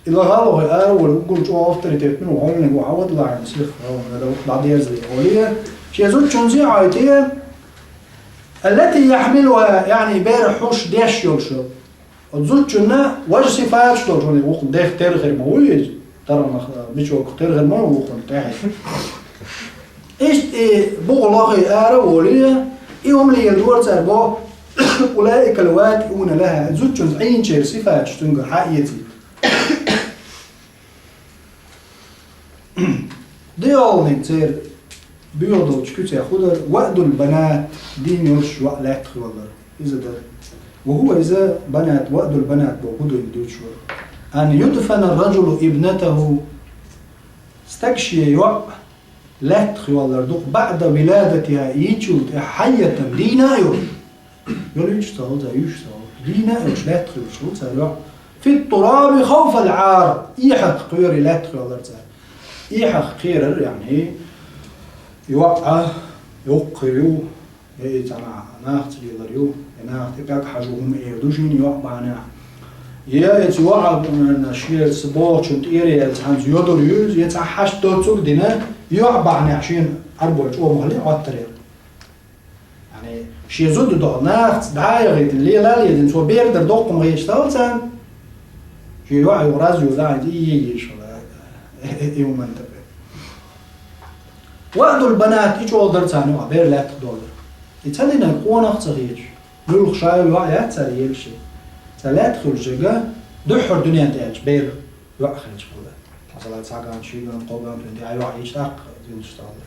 И лаха а лохий ара а волу, уггар чӀогӀа авторитетный ву, хьоьллиг ву, хьан вада лахьана сих, хьо, дӀадерзале, олий, шен зудчуьнца а Ӏойтий, аллати яхьмилуха, яъни бер хьуш деш йолуш. Оцу зудчунна важа сифаташ долчу вукхунна дех тера хир ма ву иза, таргӀанах, а, бичоках тера хир ма ву вукхунна тӀаьхье. Иштта и буху лохий ара а волий, и хӀума леладора цара боху, улаикал вакиуна лаха, зудчунца Ӏийначеран сифаташ цуьнгара хьаэций. ДоьалгӀаниг церан боьха долчу куьцех хӀун дара? Ваъдул банат, дийна йолуш йоӀ лаьттах йоллар. Иза дара. Ва хӀуа иза банат, ваъдул банат боху хӀун ду дуьйцуш вара. Ан юдфана раджулу ибнатаху, стаг шен йоӀ лаьттах йоллар ду-кх, баъда виладатиха, йийчул тӀаьхьа хьайятан дийна а йолуш. Йолуьйтуш ца хуьлу цара, юьйш ца хуьлу. Дийна а йолуш, лаьттах йолуш хуьлу цара йоӀ. Фит тураби хавфал Ӏар. Эхьах кхоьрий лаьттах йоллар цара. Эхьах кхерар, яъни, йоӀ а, йоккха хир ю, я и цхьана нахаца лелар ю, я нахаца тӀекӀаг хьажо хӀума эр ду шена йоӀ бахьанехь. Я эца йоӀа, м, шен са бохучун тӀера яьлла цхьаьнца йодур ю иза, я цхьа хьашт доцург а дина, йоӀ бахьанехь шена Ӏарбой чӀогӀа ма хилла Ӏоттар яра. Яъни, шен зуда доху нахаца дӀа а яхийтина, лела а лелийна, цо бер дар доккха ма хеташ ца хилла царна. Шен йоӀ юха раз йоза а хьайна, и е езаш хилла, и хӀуманна тӀе. Ваъдул банат, и чӀогӀа дара царна юкъахь бер лаьттах доллар. И ца динарг къонах а ца хеташ, муьлхха ша йоӀ яц цара елаш. Цара лаьттах хуьлуш ерг дуьххьара дуьнен тӀе аьлча бер. ЙоӀ хилча хилла. Масала, цхьа ган, ши ган, кхо ган, тӀе а йоӀ йича тӀаккха зуьйцуш ца хилла.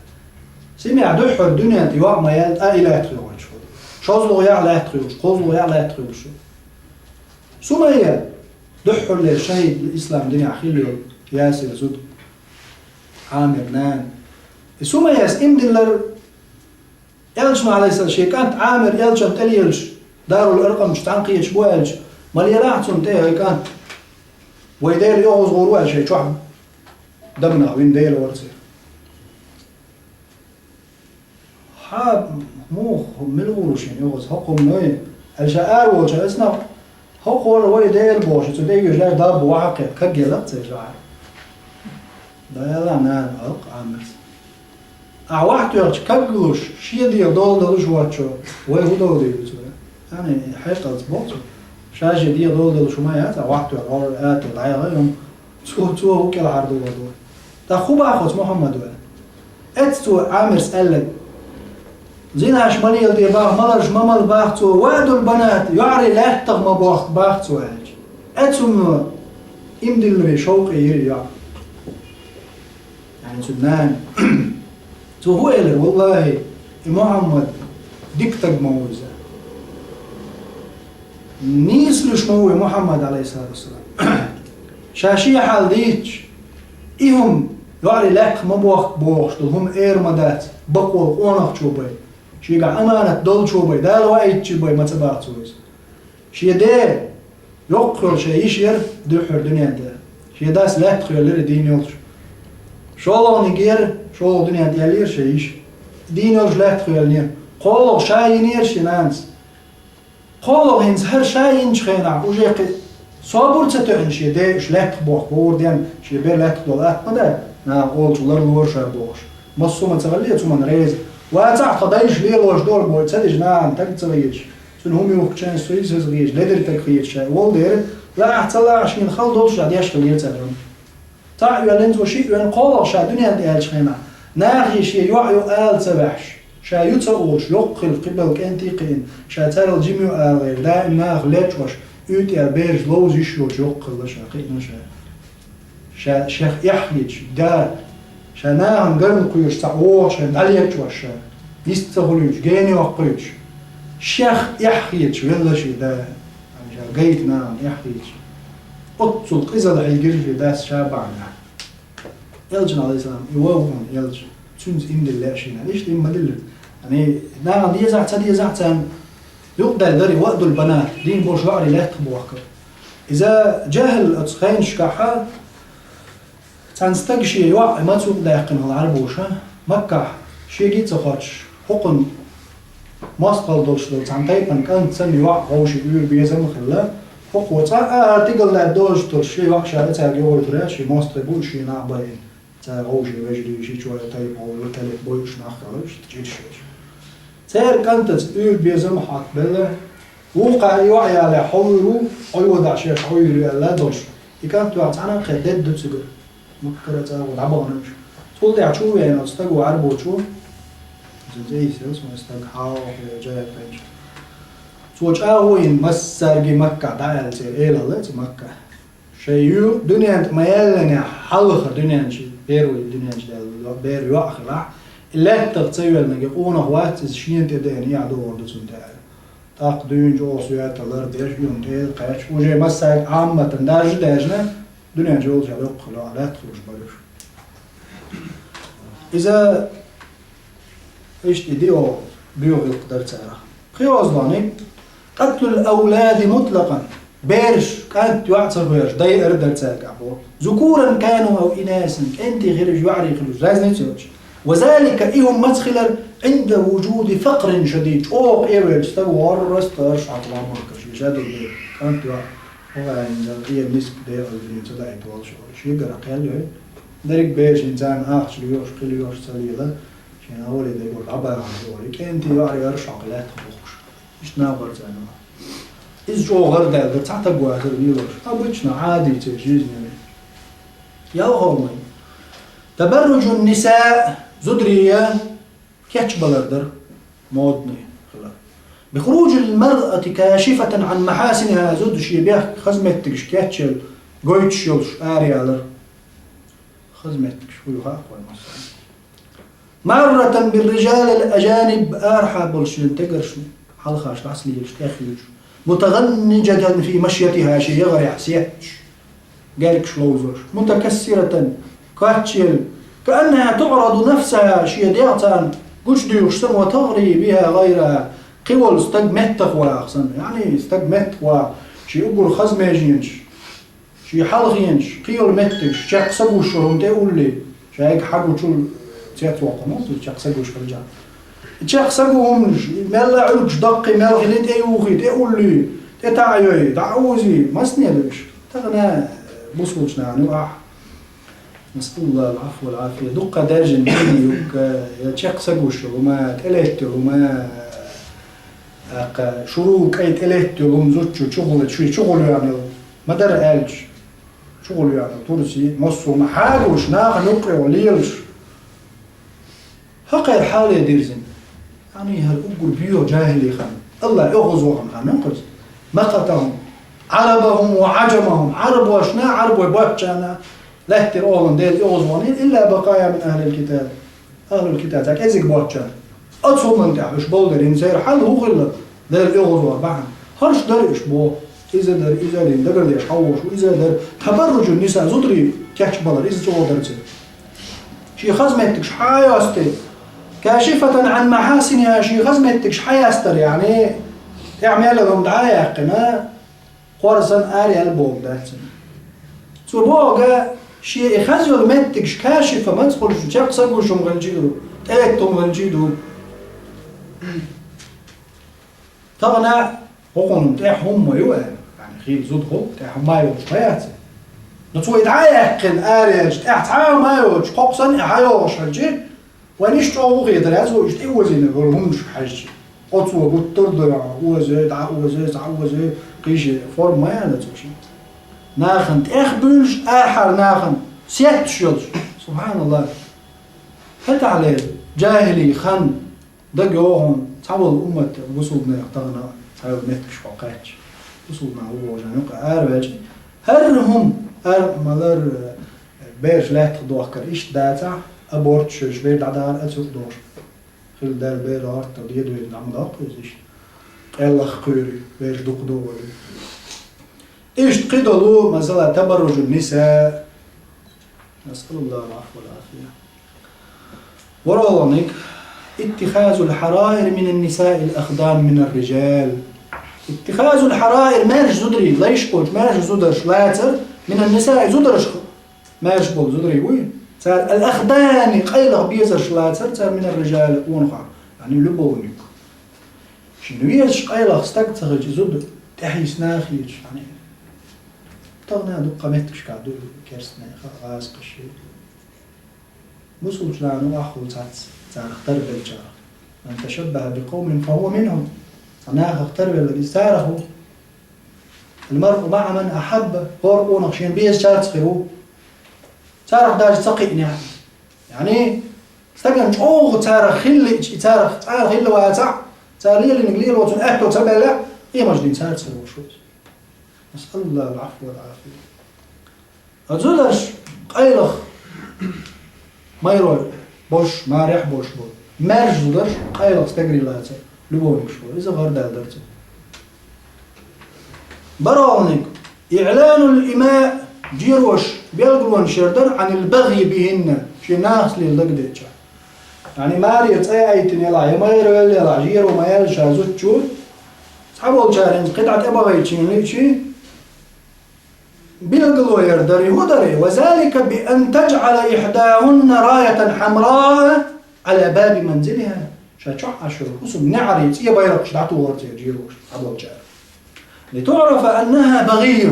Семья дуьххьара дуьнен тӀе йоӀ ма яьлла, тӀе и лаьттах йогӀуьйтуш хилла. ШозлагӀа яхь лаьттах йолуш, кхозлагӀа яхь лаьттах йолуш. Сумайя дуьххьарлера шахӀид, ислам динехь хилла йолу Ясир зуда, Ӏамир нана. И Сумайяс иман диллар, Элчано, Ӏалайхиссалам, шен кӀант Ӏамир Элчанна тӀе лелаш, Дарул Аркъам чу цхьаьна кхеташ бу аьлча, ма лелахь цунна тӀе, хӀай кӀант, вай Дела оьгӀаз гӀур ву аьлла шайн чохь даманах вина Дела вара церан. Хьа, муха, мила гӀур ву шена оьгӀаз, хӀокхунна вай, аьлла ша ара волча, аса нах, хӀокхо вара вай Дела бохуш, цу тӀе вижа лаьа дабба вахьа кхетта, каг елла церан жахьар. Дала нана алкъа Ӏамирца. Ахьа вахьа тоьхча каглуш, шен дегӀа дола далуш воцчо, вай хӀун догӀу дийр ду цо? Яъни, хьекъалца боху цо. Ша шен дегӀа дола далуш хӀума яц, ахьа вахьа тоьхча, гӀор ата дӀаяхьа йом, цо, цо хӀун кӀелхьардолу ду. ТӀаккха хӀун боху оцу Мухьаммада? Эццо Ӏамирс аьлларг. Зинаш ма леладе бах, маларш ма мала бах цо, ваъдул банат, йоӀарий лаьттах ма бохка бах цо аьлча. Эццо Им дилларе шовкъе йира йоӀ. Яъни цу нана. Цо хӀу элира, валлахӀи, и Мухьаммад дика стаг ма ву иза. Нийслуш ма ву и Мухьаммад, Ӏалайхиссалату вассалам. Ша шен хьал дийцча, и хӀума йоӀаре лаьттах ма бохка бохуш долу хӀума эр ма дац, бакъволу къонахчо бен, шегахь аманат долчо бен, Дала ваийтича бен ма ца боху цо иза. Шен ден йоккха йолу шен йиш яра дуьххьара дуьнен тӀе. Шен дас лаьттах йоьллира дийна йолуш. ШолгӀаниг яра, шолгӀа дуьнен тӀе яьллера шен йиш. Дийна йолуш лаьттах йоьллинера. КхоалгӀа ша йинера шен нанас. КхоалгӀа хӀинца хӀара ша йинчу хенахь уже кхин собар ца тоьъна шен ден уьш лаьттах бохка, хӀора ден шен бен лаьттах долу атта ма дац, наха олучу ларлора ша бохуш. Массо а ма ца хилла цу хӀуманна реза. Вацахь тхан дайша лелош долу бой ца дижа нахана стаг ца хеташ. Цуьнан хӀума юхкучу хенахь со иза хеза хеташ, ледара стаг хеташ ша. Вала дера, лаахь ца лаахь шена хала долуш а деш хилла цара. Цхьаъ а йоьллина цо, шиъ а йоьллина, кхоалгӀа ша дуьнен тӀе аьллачу хенахь, нахе шен йоӀ ю ала ца ваьхьаш, ша ю ца олуш, йоккха хилла кхин белла кӀентий кхиъна, ша царал жима ю ала гӀайра, даим нахах лечкъош, уьйтӀа яьлла бераш ловза йиш йолуш йоккха хилла ша, кхиъна ша. Ша шех эхь хеташ, да, ша нахана гарна кхоьруш цхьаъ вогӀуш, шайн дӀалечкъош ша, йист ца хуьлуьйтуш, гена йоккхуьйтуш, шех эхь хеташ велла шен да, ша гайта нахана эхь хеташ. Оццул къизалла хьийгира шен дас ша бахьанехь. Элчан, Ӏалайхиссалам, и вовхана элча, цуьнца им дилла лаьа шена. Иштта им ма диллира. Ани, нахана дезахь, ца дезахь, царна юкъадаьлла дара и ваъдул банат, дийна болуш йоӀаре лаьттах бохка. Иза ЖахӀл оцу хенашкахьа, цхьана стага шен йоӀ, и мацукъ даьккхина хилла Ӏарбоша, Маккахь, шега а ца хоттуш, хӀокхунна мостагӀалла долуш долу цхьана тайпана кӀант санна йоӀ вовшийн уьйр безам а хилла, хӀокхо цкъа а тигалла долуш долуш шен йоӀ ша цаьрга йохуьйтура, шен мостагӀий бу уьш шен нах байина. Цара вовшийн вежарий, шичой, тайпа вовшийн, талет бойуш нах хилла, иштта чӀирш веш. Церан кӀантаца уьйр безам а хьакхабелла, вукхара и йоӀ ялахь хьо уьйр ву, хьо йодахь шаьш хьо уьйр ю аьлла долуш. И кӀант йоӀ цхьаьна а кхетта дедда ду цигара. Маккара цӀа гӀо дӀабахана уьш. Цул тӀаьхьа чу а веана оцу стага Ӏарбочо. Иза цӀе йисина суна стаг хьалха жайханчу. Цо чӀагӀо йина массаьрга Макка дӀааьлла церан элалла ца Макка. Шайн ю-, дуьнен тӀе ма яьллинехь, хьалха дуьнен чу, первый дуьнен чу даьлла бер йоӀ хилахь, и лаьттах ца йоьллинарг къонах вац, иза шена тӀе деана эхь догӀур ду цунна тӀе аьлла. ТӀаккха дуьйна чӀогӀа соьта лардеш, юьхь тӀе кхаьчча, уже массаьрга Ӏамматан даржа даьржина, дуьнен чу йолчу йоккха хилла, лаьттах луш бара уьш. Иза иштта и диъо боьха гӀиллакх дара царах. ПхоьазлонигӀ, قتل الأولاد مطلقا. Бераш, кӀант, йоӀ ца хьоьжуш, дайар дара цаьрга боху. ذكورا كانوا أو إناثا, кӀентий хиларш, йоӀарий хиларш, разница йоцуш. وذلك, и хӀума маца хилар, عند وجود فقر شديد, чӀогӀа къевелча стаг ворра старш хьакхламурка, шен шадерг кӀант, йоӀ, хӀун аьлла, къен ниска декъал дина ца даийта волуш, шегара кхел йой. Дерриг бераш царна ахча лоьхуш, кхин лоьхуш ца лела, шен гӀоле дерг дӀабахана олий, кӀентий, йоӀарий арш хьакха лаьттах бохуш. Иштта наб бара царна. Иза чӀогӀа гӀарадаьлла дара, цхьа стаг вацара вийлалаш. Обычно, Ӏади церан жизнь яра. ЯлхолгӀаниг. تبرج النساء, зударий кечбалар дара, модный хилар. بخروج المرأة كاشفة عن محاسنها, зуда шен бехк, хаза меттигаш кечъелла, гойтуш йолуш араялар. Хаза меттигаш хӀун ю хаьа вайна массарна. مارة بالرجال الأجانب, арахьа болчу шен стегаршна, хьалхашна дӀасалелаш, тӀехйуьйтуш. متغنجة في مشيتها, шен ягӀарехь сетташ, гергаш ловзош. متكسرة, кочъелла. كأنها تعرض نفسها, шен дегӀ царна гучудуьйхуш санна, وتغري بها غيرها, кхин волу стаг меттах ваха санна. Яъни стаг меттах ваха, шен уггар хаза меженаш, шен хьалхенаш, кхин йолу меттигаш, чекх са гуш йолу хӀума тӀе а уллий, шайга хьагучул цецвоккхур ма ву, чекх са гуш хилча. Чекх са гу хӀуманаш, мелла а Ӏуьргаш даккхий, мел хили тӀе юхий, тӀе уллий, тӀе таӀйой, дӀа а узий, масане ду уьш. Тахана бусулчу нахана ю ахь. نسأل الله العفو والعافية. Дуккха даьржина дийна юкка, я чекх са гуш йолу хӀума, тӀелетта йолу хӀума, тӀаккха шуру кӀай тӀелетта йолу хӀума зудчо чухула, шуьца чухула йоьхна йолу. Ма-дарра аьлча, чухула йоьхна, турси, массо а ма хьагуш, нахана юккъе лелаш. ХӀокхеран хьале дирзина. Яъни хӀара уггар боьха жахӀили хан. АллахӀ оьгӀазвахана хан ю кхуза. مقتهم. عربهم وعجمهم, Ӏарбошна, Ӏарбой боцчарна лаьттара оалан Дала оьгӀазвахнийла, إلا بقايا من أهل الكتاب. Ахьлул китаб, цхьа кӀезига боцчарна. Оцу хӀуманна тӀехь уьш болу дерриг, церан хьал хӀун хилла, Дала оьгӀазвахар бахьана. ХӀорш дара уьш боху. Иза дара, иза дара, дагардеш хьовош ву, иза дара. تبرج النساء, зударий кечбалар, иза чӀогӀа дара церан. Шен хаза меттигаш хьа а йостай. كاشفة عن محاسنها, шен хаза меттигаш хьа а йостар, яъни, тӀехь мел йолу хӀума дӀа а яьккхина, кхорзан ара ял боху дац. Цо боху, шен и хаза йолу меттигаш кашифа маца хуьлуш, чекх са гуш хӀума хилчий ду, тӀетта хӀума хилчий ду. Тахана хӀокхунна тӀехь хӀумма ма ю аьлла, яъни хила зуда хӀу, тӀехь хӀумма а йолуш ма яц. Но цо и дӀа а яьккхина ара яьлча, тӀехь цхьа а хӀумма а йоцуш, кхокху санна и хьа йогӀуш хилчий, вайна иштта чӀогӀа хетар яц, вай иштта тӀе озийна волу хӀуманаш хьаьжча. Оцо гуттар а до, озий, дӀа озий, цхьа озий, кхиши форма ма яьлла цо шен. Нахана тӀехбуьйлуш, арахьара нахана сетташ йолуш. СубхьаналлахӀ. ХӀетахь лела, жахӀилий хан, дага йогӀун, цхьаволу уммат бусулбанех тахана цхьайолу меттигаш хьо кхаьчча. Бусулбанан ву божан юкъа араваьлча, хӀара хӀума, ара малар, бераш лаьттах дохкар иштта дацахь, аборт шуьйш бер дӀадахар а цуьнга дохуш. Хила даьлла бер гӀортар дедоведда дӀа ма доккху иза иштта. Къеллах кхуьйру, бераш дукха догӀур ю. Иштта кхидолу, масала, تبرج النساء. نسأل الله العفو والعافية. ВорхӀалгӀаниг, اتخاذ الحرائر من النساء الأخدان من الرجال. اتخاذ الحرائر, маьрша зударий, лайш болчу маьрша зударш лацар, من النساء, зударшха, маьрша болу зударий вуй, цара الأخدان, къайлаха безарш лацар цара من الرجال, къонахой, яъни любовник. Шена везаш къайлаха стаг ца хилча, зуда тӀаьхьа йисна хеташ, яъни. Тахана дуккха меттигашка ду керстанех, гӀазкхаша. Бусулбанаш ахь хуьлу цхьацца царах тарбеллачарах. من تشبه بقوم فهو منهم. Цхьа нахах тарвелларг иза царах ву. المرء مع من أحب, хӀора къонах шена безачаьрца хир ву. Царах даже ца кхиънехь. Яъни, стагана чӀогӀа царах хила лиъча, и царах цара хилла вацахь, цара лелийнарг лело цунна аьтто ца баьллехь, къемаш дийна царца хир волуш ву иза. نسأل الله العفو والعافية. Ткъа зударш къайлаха майрой болуш, марехь болуш болу. Маьрша зударш къайлаха стегарий лацар, любовникаш болу. Иза гӀардаьлла дара цуьнан. БорхӀалгӀаниг, إعلان الإماء, жирош, билгалонаш яр дара, عن البغي بهن, шен нахаца лела дагадеъча. Яъни маре цӀе а айтина елахь, я майра велла елахь, жиро ма аьлла ша зудчо, цхьаболчара хӀинца кхидӀа тӀебахийтина лиъчи, билгало яр дара, хӀун дара? وذلك بأن تجعل إحداهن راية حمراء على باب منزلها. Ша чохь Ӏаш йолу хӀусам неӀаре цӀе байракхаш дӀатухура церан жироша, цхьаболчара. لتعرف أنها بغية.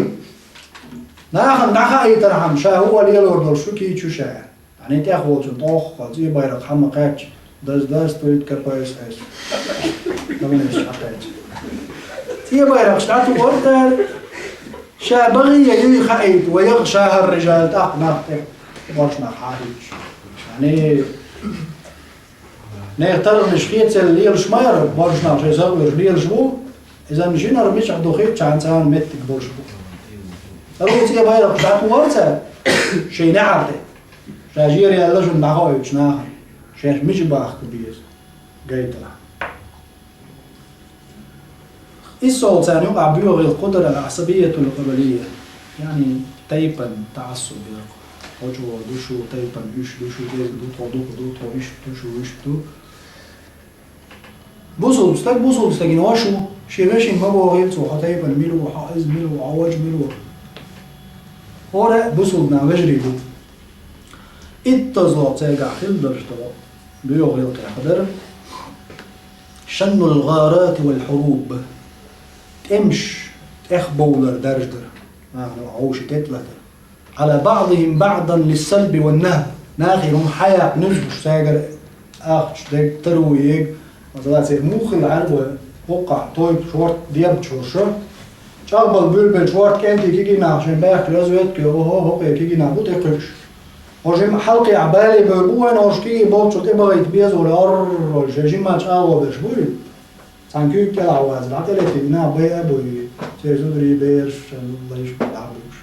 Нахана дӀахаийтархьама, ша хӀун лелор долуш ву, кийча ву ша. Яъни тӀехволчун тӀоххал цӀе байракх хьама кхаьчча, да здравствует КПСС. Коммунисташ хьакхаьчча. ЦӀе байракхаш дӀатухура цара, ша багӀий юй хаийта, ويغشاها الرجال, тӀаккха нах тӀе, боьрша нах хьахийча. Яъни, нехан тарханаш хецалла лелаш ма яра, боьрша нах шайн сакъоьруш лелаш бу, иза жинара мичахь ду хиъча, царна меттиг болуш бу. ХӀара цӀе байракхаш дӀатухура цара шайн неӀар тӀе. Ша жера яьлла шуна дӀахоуьйтуш нахана, шаьш мича бахка беза гайтархьама. Иза царна юкъахь боьха гӀиллакх ду дара العصبية القبلية, яъни тайпана таӀассуб яра. Хьо чӀогӀа ду шу, тайпана уьш ду шу, кӀезиг ду тхо, дукха ду тхо, иштта ду шу, иштта ду. Бусулба стаг бусулба стагана ваш ву, шен вешина ма бохийла цо, хьо тайпана мила ву, хьо иза мила ву, хьо вожа мила ву. ХӀора бусулба нах вежарий бу. Иттазло цаьргахь хила долуш долу боьха гӀиллакхех дара: شن الغارات والحروب, тӀемаш, тӀехбовлар даржа дара, нахана вовшийн тӀе тӀелатар. على بعضهم بعضا للسلب والنهب, нахера хӀума хьаяккха нуьцкъаш цаьргара ахча дерг, таро ерг, масала, церан муха хилла Ӏаьрбой, хӀокхахь тойпа шорта дебачу хӀорша, чӀагӀбала буьйлабелча шорта кӀентий кегий нах шайн баьхкира разведке, охьо, хӀокхе кегий нах бу тӀекхуьуш. ХӀорш жимма хьалакхехь бале бевр бу вайн, хӀорш кегий болччул тӀебахийта беза волу, орролла шайн жимма чӀагӀо берш буй? Цхьана куьйга кӀелахь ваза, дӀа тӀелетийна, бай а буй, Церан зударий, бераш, шоай лайш дӀабуьгуш.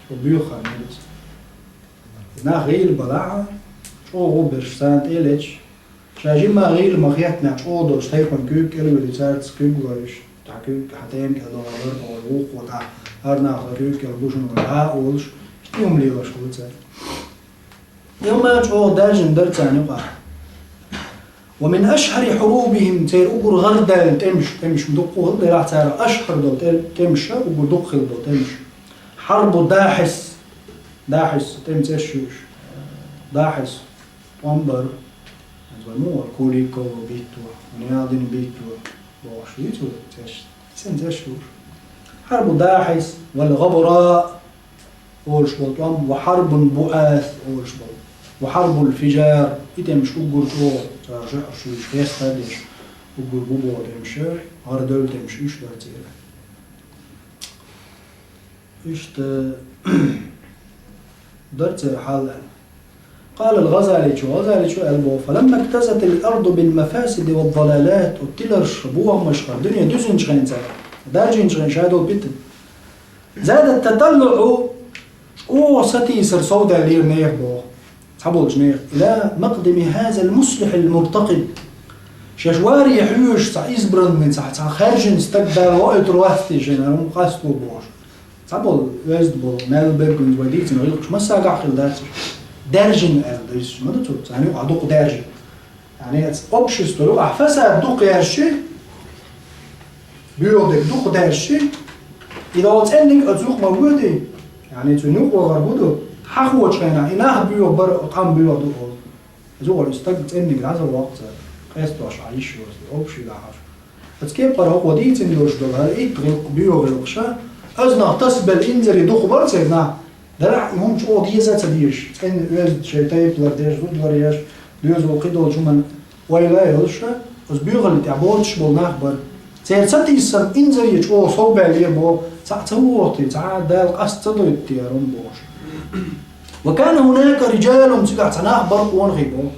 Шо боьха хан мел дац. Нах гӀийла балахь, чӀогӀа гӀо берш царна тӀе а леташ, ша жимма гӀийла ма хетта, чӀогӀа долчу тайпана куьйга кӀел а вуьлий, цаьрца куьйга лойш, тӀаккха куьйга хьан тӀема кӀел догӀу лар а олуш, вукхо тӀаккха хӀара нах сан куьйга кӀел гуш хӀума лар а олуш, иштта хӀума лелош хуьлу цара. Иштта чӀогӀа даьржина дара царна юкъахь. ومن أشهر حروبهم, церан уггар гӀардаьлла тӀемаш, тӀемаш ма дуккха а хилла, делахь царах ашхьар долу тӀе-, тӀемаш, уггар дуккха хилла долу тӀемаш. حرب داحس. ДахӀис, тӀеман цӀераш ю уьш. ДахӀис, тӀом бар. Хьанца вай муха вара Куликово битто, Нялдин битто бохуш, вуьйцу цӀераш? Церан цӀераш ю уьш. حرب داحس والغبراء олуш болу тӀом, وحرب البؤاث олуш болу, وحرب الفجار, и тӀемаш уггар чӀогӀа, цара шаьӀарш юьйш, хеста а деш, уггар бу боху тӀемаш, гӀарадевлла тӀемаш уьш дара церан. Иштта дара церан хьал аьлла. قال الغزالي, ГӀазаличо аьлла боху: فلما اكتظت الأرض بالمفاسد والضلالات, оцу тиларша, бохамашха дуьне дуьзначу хенахь, даьржинчу хенахь шадолу питана. زاد التطلع, чӀогӀа сатийсар совдаьллера нехан боху. Цхьаболчу нехан. إلى مقدم هذا المصلح المرتقب. Шаьш варе хьоьжуш цхьа избранный, цхьа, цхьа хаьржина стаг Дала ваийтур вац те шайна, хӀума къасто бохуш. Цхьаболу оьзда болу, мел беггунца вай дийцина гӀиллакхаш массагахь хилла дац уьш. Даьржина аьлла ду иза, ма ду цо, царна юкъахь дукха даьржина. Яъни, оцу общество юкъахь фасад дукха яьржичи, боьха дерг дукха даьржичи, и долу цӀенниг оцу юкъа ма воьдий. Яъни, цуьнан юкъа вахар хӀун ду? Хьахочу хенахь, и нах боьха бара, къам боьха ду олу. Иза вара и стаг цӀенниг дӀа ца воккху цара, къестош Ӏан йиш йоцу, общий дахьаш. Оцу кепара хӀокхо дийцина долуш долу, хӀара итт гӀиллакх, боьха гӀиллакхаш, оцу нах тасабелла инзаре дукха бара церан нах. Делахь и хӀума чӀогӀа деза а ца дезаш, цӀенна оьзда шайн тайпа лардеш, зуда ларъеш, доьзал кхидолчу хӀуманна ойла а йолуш, оцу боьхалла тӀехь боцуш болу нах бара. Церан сатийсам инзаре чӀогӀа совбаьллера боху, цхьаъ ца вохуьйтий, цхьа а Дала къаста ца дойту те хӀара хӀума бохуш. وكان هناك رجال, цигахь цхьа нах бара къонахий боху.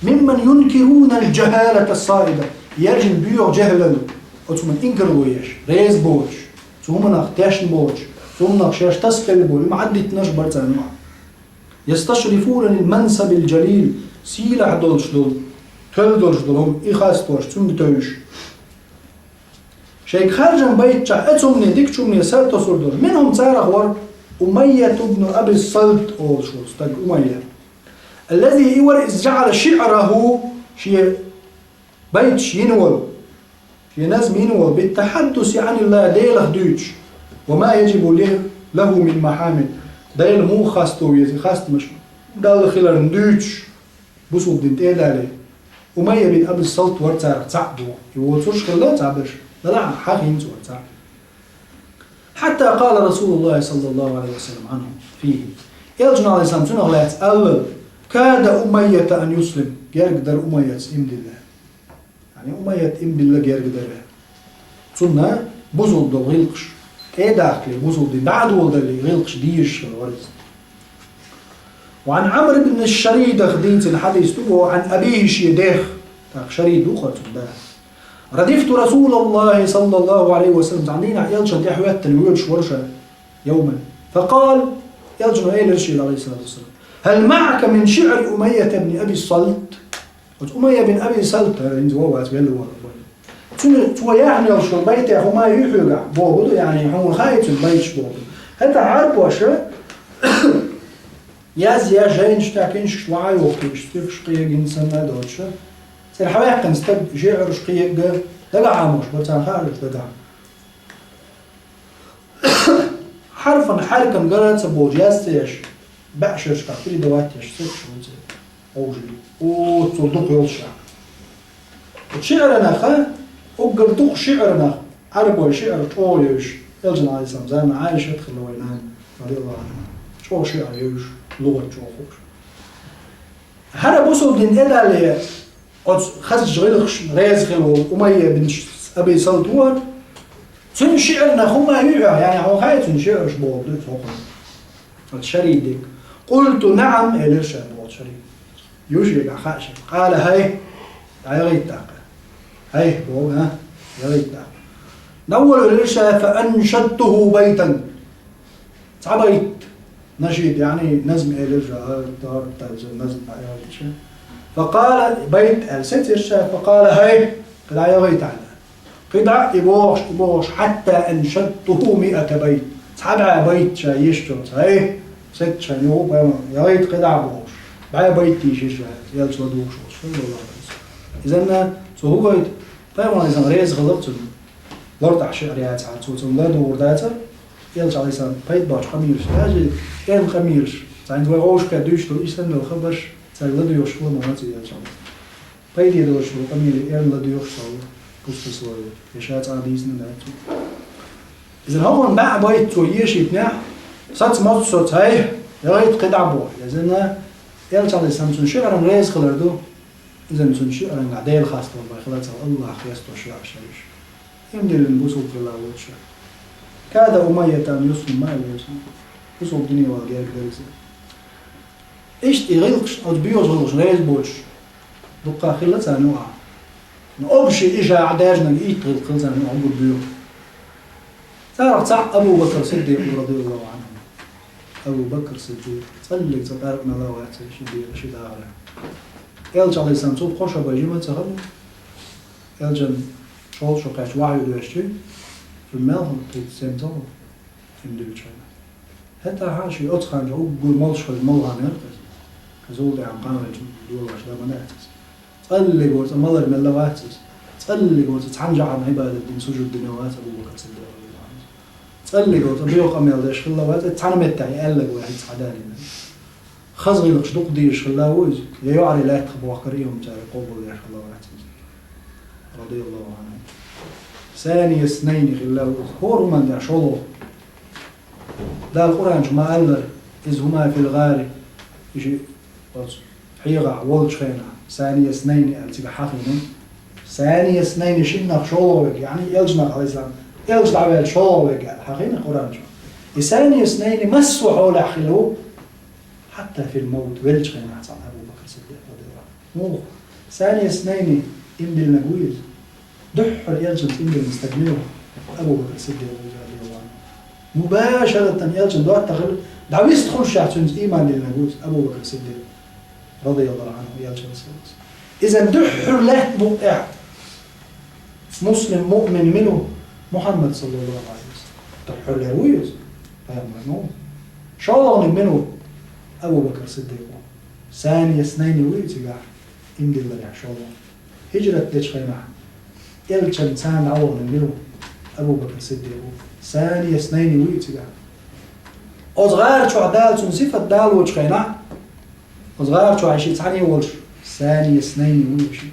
ممن ينكرون الجهالة الصائدة, яьржина боьха жаьхӀлал, оцу хӀуманна инкарло еш, реза боцуш. Цу хӀуманах тешна боцуш, цу хӀуманах шаьш тасабелла боцуш, и ма-, Ӏаддитинарш бара царна юкъахь. يستشرفون للمنصب الجليل, сийлахь долуш долу, тоьлла долуш долу хӀума, и хастош, цунна тевжаш. Шайга харжам байтчахь, оцу хӀумане, дикачу хӀумане сатосур долу. منهم, царах вара Умайят ибн Аби Салт олуш волу стаг, Умайя. الذي, и вара, إذ جعل شعره, шен байташ йина волу, шен назм йина волу, بالتحدث عن الله, Делах дуьйцуш, وما يجب له من محامد, Дела муха хасто веза, хастамаш Далла хиларна дуьйцуш, бусулба дин тӀе а далий, Умайя бин Аби Салт вара царах цхьаъ боху. И воцурш хилла цхьаберш, делахь а хьан хӀинца вара цхьаъ. حتى قال رسول الله صلى الله عليه وسلم عنه فيه. Элчано, Ӏалайхиссалам, цунах лаьцна аьлла: كاد أمية أن يسلم. Герга дара Умайяс иман дилла. Яъни Умайят иман билла герга дара. Цунна бусулба долу гӀиллакхаш тӀе а дахкале, бусулба дин дӀа а доладале, гӀиллакхаш дезаш хилла вара иза. وعن عمرو بن الشريد, дийцина хьадис ду боху, عن أبيه, шен дех, тӀаккха Шарид ву хӀара цуьнан да. ردفت رسول الله صلى الله عليه وسلم, цхьана дийнахь Элчанна тӀехӀоьттина воьдуш вара ша, يوما. فقال, Элчано элира шийла, Ӏалайхиссалату вассалам: هل معك من شعر أمية بن أبي الصلت؟ Оцу Умайя бин Аби Салт, хӀара хӀинца вон вац, велла вон. Цуьнан, цо яьхна йолуш йолу байтех хӀума ю хьоьгахь боху ду, яъни хьуна хаьий цуьнан байташ боху ду. ХӀетахь Ӏарбоша язъеш, жайнаш тӀехь, киншкаш ваха а йохкуьйтуш, цуьркаш кхиягина санна а доцуш, церан хьаваьккхина стаг шиӀарш кхиягга дагахь Ӏамош бара, царна хаьара уьш дагахь. Хьарфан хьаьркан гара ца болуш, яз ца еш, баьӀ шерашкахь передавать еш, ца еш ву церан. Хьовжий. Оццул дукха йолуш ша. ШиӀаранах, уггар дукха шиӀаранах, Ӏарбой шиӀар чӀогӀа йевзаш, Элчан, Ӏалайхиссалам, заман Ӏайшат хилла вайн нана, радияллаху Ӏанха. ЧӀогӀа шиӀар йевзаш, лугӀат чӀогӀа хууш. ХӀара бусулба дин тӀедалле, оцу хазачу гӀиллакхашна реза хилла волу Умайя бин Аби Салт вара. Цуьнан шиӀарнах хӀума ю хьоьгахь, яъни хьуна хаьий цуьнан шиӀарш боху ду цо хӀокхунах. Оцу Шаридиг. قلت نعم, элира ша боху Шарид. Ю шегахь хаьа шен. قال هيه, дӀаяхийта тӀаккха. Хьайх боху, а? Яхийта тӀаккха. ДӀаволавелира ша, فأنشدته بيتا. Цхьа байт. Нашид, яъни назм элира ша, а, тар-, тар-, назм дӀаялийча. فقال, байт аьлла сецира ша, فقال, هاي, кхы дӀа яхийта хьайна. Кхы дӀа и бохуш, и бохуш, حتى أنشدته مائة بيت. Цхьа бӀаь байт ша ешачунца, хӀай, сецча шайна юха пайхамар, яхийта кхы дӀа бохуш. БӀаь байт дийшира ша, элча ладугӀуш волуш, саллаллаху Ӏалайхи ва саллам. Изанна цо хӀун гойту? Пайхамар, Ӏалайхи салам, реза хиларх цунна. ЛартӀехь шиър яцахьара, цо цунна ладугӀур дацара, элча, Ӏалайхи салам, пайда боцу къамелаш, даже кӀен къамелаш, цхьаьнца вай гӀовшка дуьйцуш долу, иштта долу хабарш, цаьрга ладоьгӀуш хила ма вац и элча. Пайде долуш долу къамеле эрна ладоьгӀуш долу пустословие, я ша цкъа а дийцина дац цо. Иза хӀокхунна бӀаь байт цо ешийтинехь, саца моццу соцу, хӀай, яхийта кхин дӀа боху. Иза элча, Ӏалайхи салам, цуьнан шиъран реза хилар ду, иза цуьнан шиъран Дела хастор бен хилар цхьа Аллахьах хесто шиър ша ю. Иман диллина бусалба хилла воцуш. كاد أمية أن يسلم, ма аьлла веза. Бусалба дине вала герга дара иза. Иштта и гӀиллакхаш, оцу боьхачу гӀиллакхашна реза боцуш, дуккха хилла царна юкъахь. Но общий и ша Ӏадаьржинарг итт гӀиллакх хилла царна юкъахь, уггар боьху. Царах цхьаъ Абу Бакр Сиддикъ ву, радияллаху Ӏанху. Абу Бакр Сиддикъ, цкъа а цӀарах мел вац ши дегӀан, ши дахарехь. Элча, Ӏалайхи салам, цул тӀаьхьа шо бен жима ца хилла. Элчан шолгӀа шо кхаьчча вахьйу доьшчи, цуьнан мел хилла, тридцать семь ца хилла, иман диллинчу хенахь. ХӀетахь а шен оцу ханчохь уггар молуш хилла молла хан яра иза. Иза зултӀехь кхана велча долуш дан ма дац иза. ЦӀаллигор цкъа малар мелла вац иза. ЦӀаллигор цкъа цхьана жӀарна Ӏибадат дина, сужуд дина вац Абу Бакр Сиддикъ, радияллаху Ӏанху. ЦӀаллигор цкъа боьха къамел деш хилла вац, цхьана меттехь и аьлларг вац хӀинца хьадалийна. Хаза гӀиллакхаш дукха дийраш хилла ву иза, я йоӀарий лаьттах бохкар и хӀума цара къобалдеш хилла вац иза. Радияллаху Ӏанху. Сания снайни хилла ву иза. ХӀора хӀуманна тӀехь шолгӀа. Дала Къуръан чу ма-аллара, из хӀума фил гӀари, и ши оцу хьехахь волчу хенахь, сания снайни аьлла цигахь хьахийна. Сания снайни шиннах шолгӀа верг, яъни элчанах, Ӏалайхи салам, элча дӀаваьлча шолгӀа верг аьлла хьахийна Къуръан чу. И сания снайни массо а хьолехь хилла ву, хьатта фил мавт, велчу хенахь цхьаьна Абу Бакр Сиддикъ, радияллаху Ӏанху. Муха? Сания снайни иман диллинарг ву иза. Дуьххьара элчанца иман диллина стаг мила ву? Абу Бакр Сиддикъ ву иза, радияллаху Ӏанху. Мубашаратан элчан доттагӀа хилла, дӀавист хуьлушехь цуьнца иман диллинарг ву иза, Абу Бакр Сиддикъ, радияллаху Ӏанху, элчан саллаллаху. Иза дуьххьара лаьтта букъ тӀехь муслим, муъмин мила ву? Мухьаммад, саллаллаху Ӏалайхи ва саллам. Дуьххьарлера ву иза, пайхамар ма ву. ШолгӀаниг мила ву? Абу Бакр Сиддикъ ву. Сания снайни ву и цигахь, иман дилларехь шолгӀа. Хиджрат дечу хенахь, элчанца цхьаьна дӀаваханиг мила ву? Абу Бакр Сиддикъ ву. Сания снайни ву и цигахь. Оцу гӀар чохь Дала цуьнан сифат далочу хенахь, оцу гӀар чохь и шиъ цхьаьна волуш, сания снайни ву и шиъ.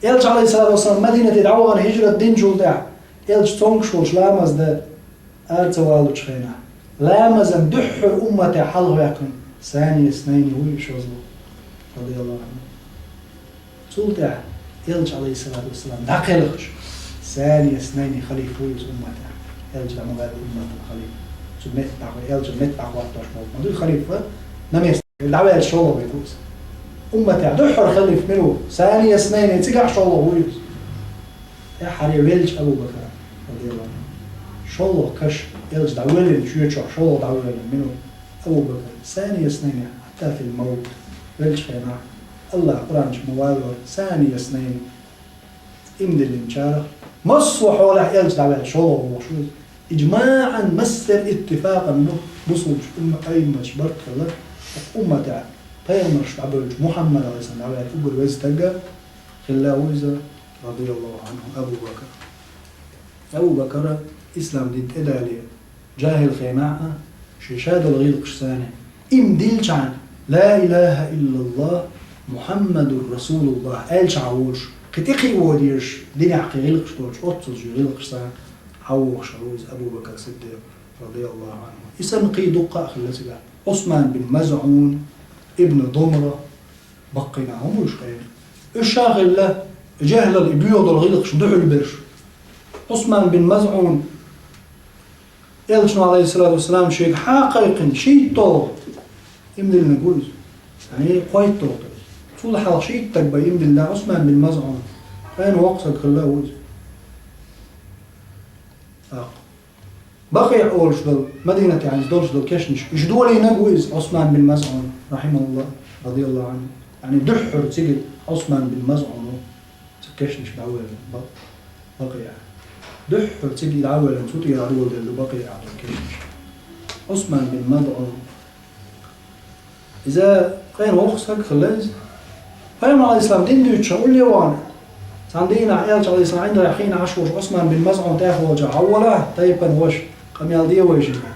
Элча, Ӏалайхи салату ва салам, Мадинате дӀавахана хиджрат динчул тӀаьхьа, элча цомгуш волуш ламаз дан ара ца валучу хенахь, ламазан дуьххьара умматехь хьалхаваьккхинарг сания снайни ву и шозлагӀа, радияллаху Ӏанху. Цул тӀаьхьа элча, Ӏалайхи салату ва салам, дӀакхелхаш, сания снайни халифа ву иза умматехь. Элча дӀа ма ваьлла умматан халифа. Цу метта дӀахо-, элчан метта дӀахӀоттош болу ма дуй халифа, наместник, дӀаваьлча шолгӀа верг ву иза. Умматехь дуьххьара халифа мила ву? Сания снайни, цигахь шолгӀа ву иза. ТӀаьххьара велча Абу Бакр, радияллаху Ӏанху. ШолгӀа каш, элча дӀавоьллина, шоьтан чохь шолгӀа дӀавоьллина мила ву? Абу Бакр. Сания снайни хьатта фил мавт. Велчу хенахь, Аллах Къуръан чу ма валлара, сания снайни. Иман диллинчарах, массо а хьолехь элча дӀаваьлла шолгӀа волуш ву иза. ИжмаӀан, массеран иттифакъан ду, бусулбачу умма-, аимматаш барт хилла, умматехь пайхамарш дӀабевлча, Мухьаммад, Ӏалайхи салам, дӀаваьлла уггар веза стаг хилла ву иза, радияллаху Ӏанху, Абу Бакр. Абу Бакр ислам дин тӀедале, жахӀил хенахь а, шен ша долу гӀиллакхаш санна, иман дилличхьана, ла илаха иллаллах, Мухьаммадур расулуллах аьлчхьана волуш, кхин тӀе кхиавогӀуш, динехь кхин гӀиллакхаш долчу, оццул шен гӀиллакхаш санна, хьан вогӀуш хилла ву иза Абу Бакр Сиддикъ, радияллаху Ӏанху. И санна кхин дуккха а хилла цигахь. Ӏусман бин МазӀун, Ибн Думра, баккхий нах хӀун бу уьш кхеран? Уьш ша хилла, жехӀлал и боьха долу гӀиллакхашна дуьхьал берш. Ӏусман бин МазӀун, элчано, Ӏалайхи салату ва салам, шега хьан а кхайкхина, шийтталгӀа иман диллинарг ву иза. Яъни, кхойтталгӀа. Цул хьалха шийтта стаг бен иман диллина Ӏусман бин МазӀун. Кхайна воккха стаг хилла ву иза. Бакъиъ олуш долу, Мадинате хӀинца долуш долу кешнаш. Уьш долийнарг ву иза Ӏусман бин МазӀун, рахьимахуллахӀ, радияллаху Ӏанху. Яъни дуьххьара цига Ӏусман бин МазӀун ву, цу кешнашка дӀавоьллина Ба-, Бакъиъ. Дуьххьара цига дӀавоьллина, цу тӀера дӀавоьллина ду Бакъиъ долу кешнаш. Ӏусман бин МазӀун. Иза къена воккха стаг хилла иза. Пайхамар, Ӏалайхиссалам, дин дуьйцуш улле вахана, цхьана дийнахь Элча, Ӏалайхиссалам, ӀиндагӀехь хиъна Ӏаш волчу Ӏусман бин МазӀун тӀехь волчу: «Хьавола, тайпана ваша, къамел де вайшинна».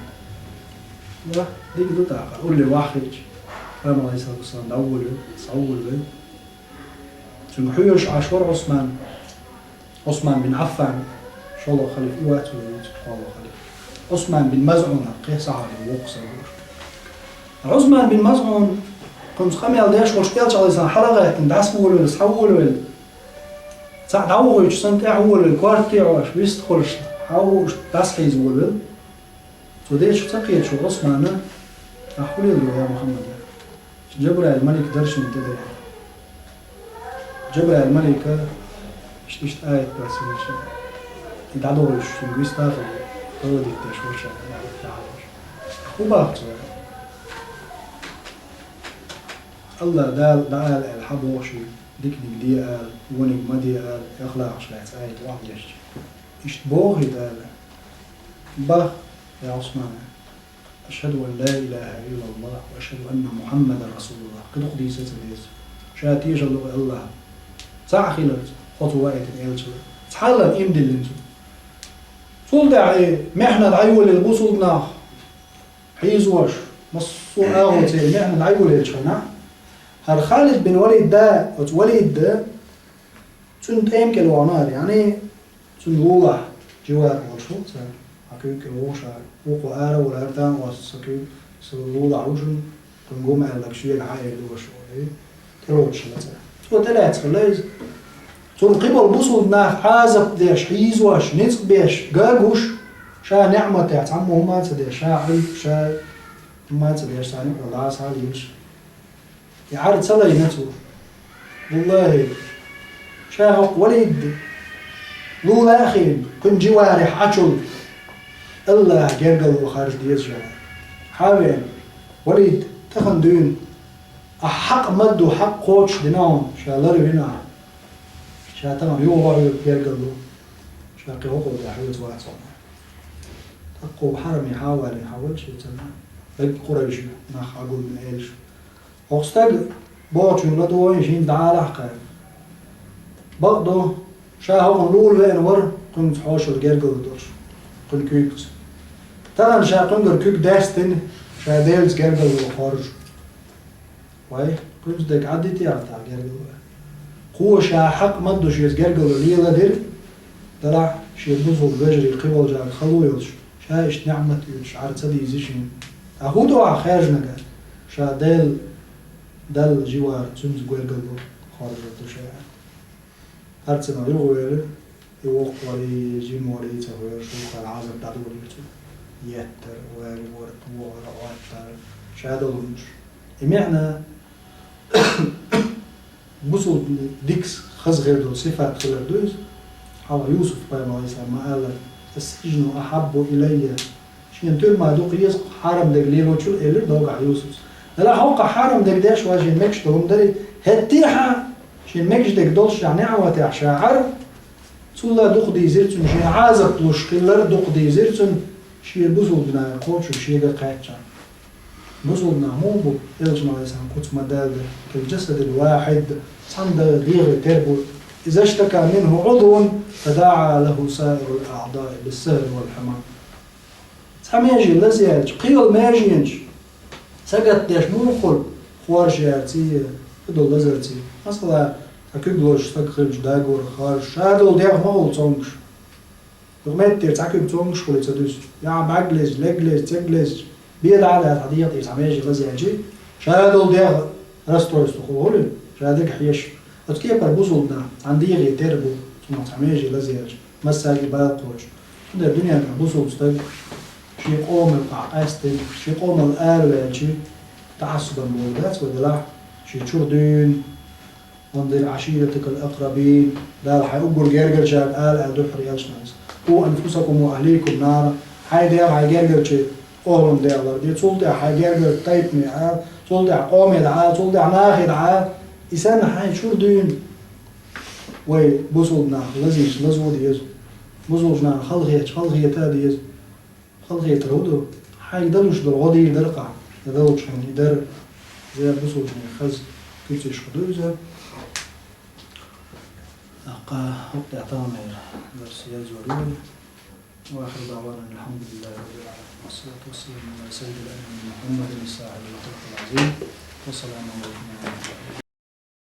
Ва, дика ду тӀаккха, улле ваххийча. Пайхамар, Ӏалайхиссалату вассалам, дӀаволавелла, схьаволавелла. Цуьнга хьоьжуш Ӏаш вара Ӏусман. Ӏусман бин Ӏаффан, шолгӀа халифа и вац вай вуьйцу, кхоалгӀа халифа. Ӏусман бин МазӀун, кхин сахьабий воккха стаг ву. Ӏусман бин МазӀун, кхунца къамел деш волуш, Элча, Ӏалайхиссалам, хьалагӀаьттина, дӀасаволавелла, схьаволавелла. Цхьаъ дӀавохуьйтуш санна, тӀаьхьа волавелла, корта тӀехь ош, вист хуьлуш, хьавоуш, дӀасахьийза волавелла. Цо дешах ца кхеташ ву Ӏусмана: «Ахь хӀун леладо, я Мухьаммад?» Джабраил малик дара шена тӀедеана. Джабраил малика иштта, иштта аят доссийна шена. И дӀадохуьйтуш цуьнга вист а хилла, хала дитта деш вара ша, аят дӀахьош. ХӀун боху цо? АллахӀ Дала дӀаала аьлла хьан боху шуьга, диканиг де ала, вониг ма де ала, эхлакъаш лаьцна аят охьадешча. Иштта боху и Дала. Боху, я Ӏусмана. «Ашхьаду ан ла илахӀа иллаллахӀ ва ашхьаду анна Мухьаммадан расулуллахӀ». Кхин дукха дийца а ца деза. Ша тешалла ву АллахӀ. Цхьаъ хиларца, хьо цу ваийтина элча вара. Цхьаллана иман диллина цо. Цул тӀаьхьа и мехьанна дӀайолаелла бусулба нах, хьийзош, массо а агӀо церан мехьанна дӀайолаеллачу хенахь, хӀара Халид бин Валид да, оцу Валид да, цуьнан тӀема кӀел вахана ара, яъни, цуьнан лулахь, дживар волуш ву цара, хьан куьйга кӀел вогӀуш ара. Вукхо ара а вара, ара тан а воссу, сан куьйга, сан лулахь ву шуна, кхуьнга хӀума аьлларг шега хьан эр ду аша, эй, тӀелоцуш хилла цара. Цо тӀелаьцна хилла иза. Цунна кхиболу бусулба нах Ӏазап деш, хьийзош, ницкъ беш, ган гуш, ша неӀматехь цхьаммо хӀума а ца деш, ша Ӏуьллу, ша хӀума а ца деш, царна юкъахь дӀаса хьалийша. И Ӏар ца лайна цо. ВаллахӀи, ша хӀокху Валид лулахь а хиъна, кхуьнан дживарехь Ӏачул АллахӀа гергарло харжа деза ша. Хьан веана, Валид, тахана дуьйна ахь хьакъ ма-дду, хьакъ кхочушдина хьуна, ша ларвина ахь. Ша тахана юха хьоьга гергарло, ша кхин хӀокхо тӀехь хьоьца вац хьуна. ТӀаккха хьараме хьан а валийна хьан валча царна, дагга Къурайш нах Ӏагулбина элаш. ХӀокху стага бохучуьнга ладогӀийша хӀинца дӀаалахь кхара. Бакъду, ша хӀокхунна лула веана вара, кхуьнца хьошалла гергарло долуш, кхуьнан куьйгаца. Тахана ша кхуьнгара куьг даьстина, ша Делаца гергарло хоржу. Вай, кхуьнца дерг Ӏаддитехьа тахана гергарло? Кхо ша хьакъ ма-дду шеца гергарло леладира, делахь шен бусулба вежарий кхин волчаьрга хало йолуш, ша иштта неӀмат оьцуш Ӏар ца дийзи шена. ТӀаккха хӀун ду ахь хаьржинарг? Ша Дела, Далла живар, цуьнца гергарло хоржур ду ша. ХӀара цӀа юхавелира, и воккха варий, жима варий ца хьоьжуш, вукхара Ӏазап дӀадолийра цунна. Еттар, ваьлла вара, вахара, Ӏоттар, ша долу хӀуманаш. И меӀна бусулба дикс хаза хир долу сифат хилар ду иза. Хьалха Юсуф-пайхамар, Ӏалайхиссалам, ма-аллара: «Ас-сиджну ахьаббу илаййа». Шена туьрма дукха еза хьарам дерг лелочул, элира догахь Юсупс. Делахь хӀокху хьарам дерг деш ван шена мегаш долу хӀума дарий, хӀеттехьа шена мегаш дерг долуш неӀматехь ша Ӏар, цулла дукха дийзира цуьнан, шена Ӏазап луш хилар дукха дийзира цуьнан, шен бусулба динах кхочуш шега кхаьчча. Бусулба нах муха бу, Элчано, Ӏалайхиссалам, куц ма-далла, кал-джасадил вахьид, цхьана дегӀе тера бу. Изаштака минху Ӏудвун, тадаа лаху саирул аъдаи бис-сахӀари вал-хьума. Цхьа меже лазъяьлча, кхин йолу меженаш сагатдеш муха хуьлу, хоржу ярций, кхидолу лазарций? Масала, цхьа куьг лозуш стаг хилча, дагор харжа, ша долу дегӀ ма хуьлу цомгуш. Юха меттера цхьа куьг цомгуш хуьлий ца дуьсу. Я бӀаьг лезча, лег лезча, цег лезча, бен дӀа а даьлла, хьан дегӀа тӀера цхьа меже лазъяьлчий, ша долу дегӀ расстройство хуьлу, хӀули? Ша дерг хьеша. Оцу кепара бусулба нах, цхьана дегӀе тера бу, цунах цхьа меже лазъяьлча, массаьрга и бала кхочу. Цундела дуьнен тӀехь бусулба стаг шен къоман юкъахь къаьстина, шен къомал араваьлчи, таӀассубан болу дац вай делахь, шен чуьра дуьйна, «Анзир Ӏаширатакал акрабин», Дала хьайн уггар гергарчарна ала аьлла дуьххьара Элчано. أنفسكم وأهليكم نارا. Хьай дегӀ, хьай гергарча охӀлан дегӀ ларде, цул тӀехьа хьай гергарча тайпан дегӀ, цул тӀехьа къоме дегӀ, цул тӀехьа нахе дегӀ. Из санна хьай чура дуьйна вай бусалба нах лазийча лазо деза, бусалба нах халахетача халахета деза. Халахетар хӀун ду? Хьайга далуш дола гӀо дийр дар-кх, я далучхьан и дар, я бусалба нах хаза куьцеш хӀу ду иза. ТӀаккха хӀокху тӀехь таханлера дарс язйор ю. وآخر دعوانا أن الحمد لله رب العالمين. والصلاة والسلام على سيد الأنام محمد صاحب الخلق العظيم. والسلام عليكم ورحمة الله.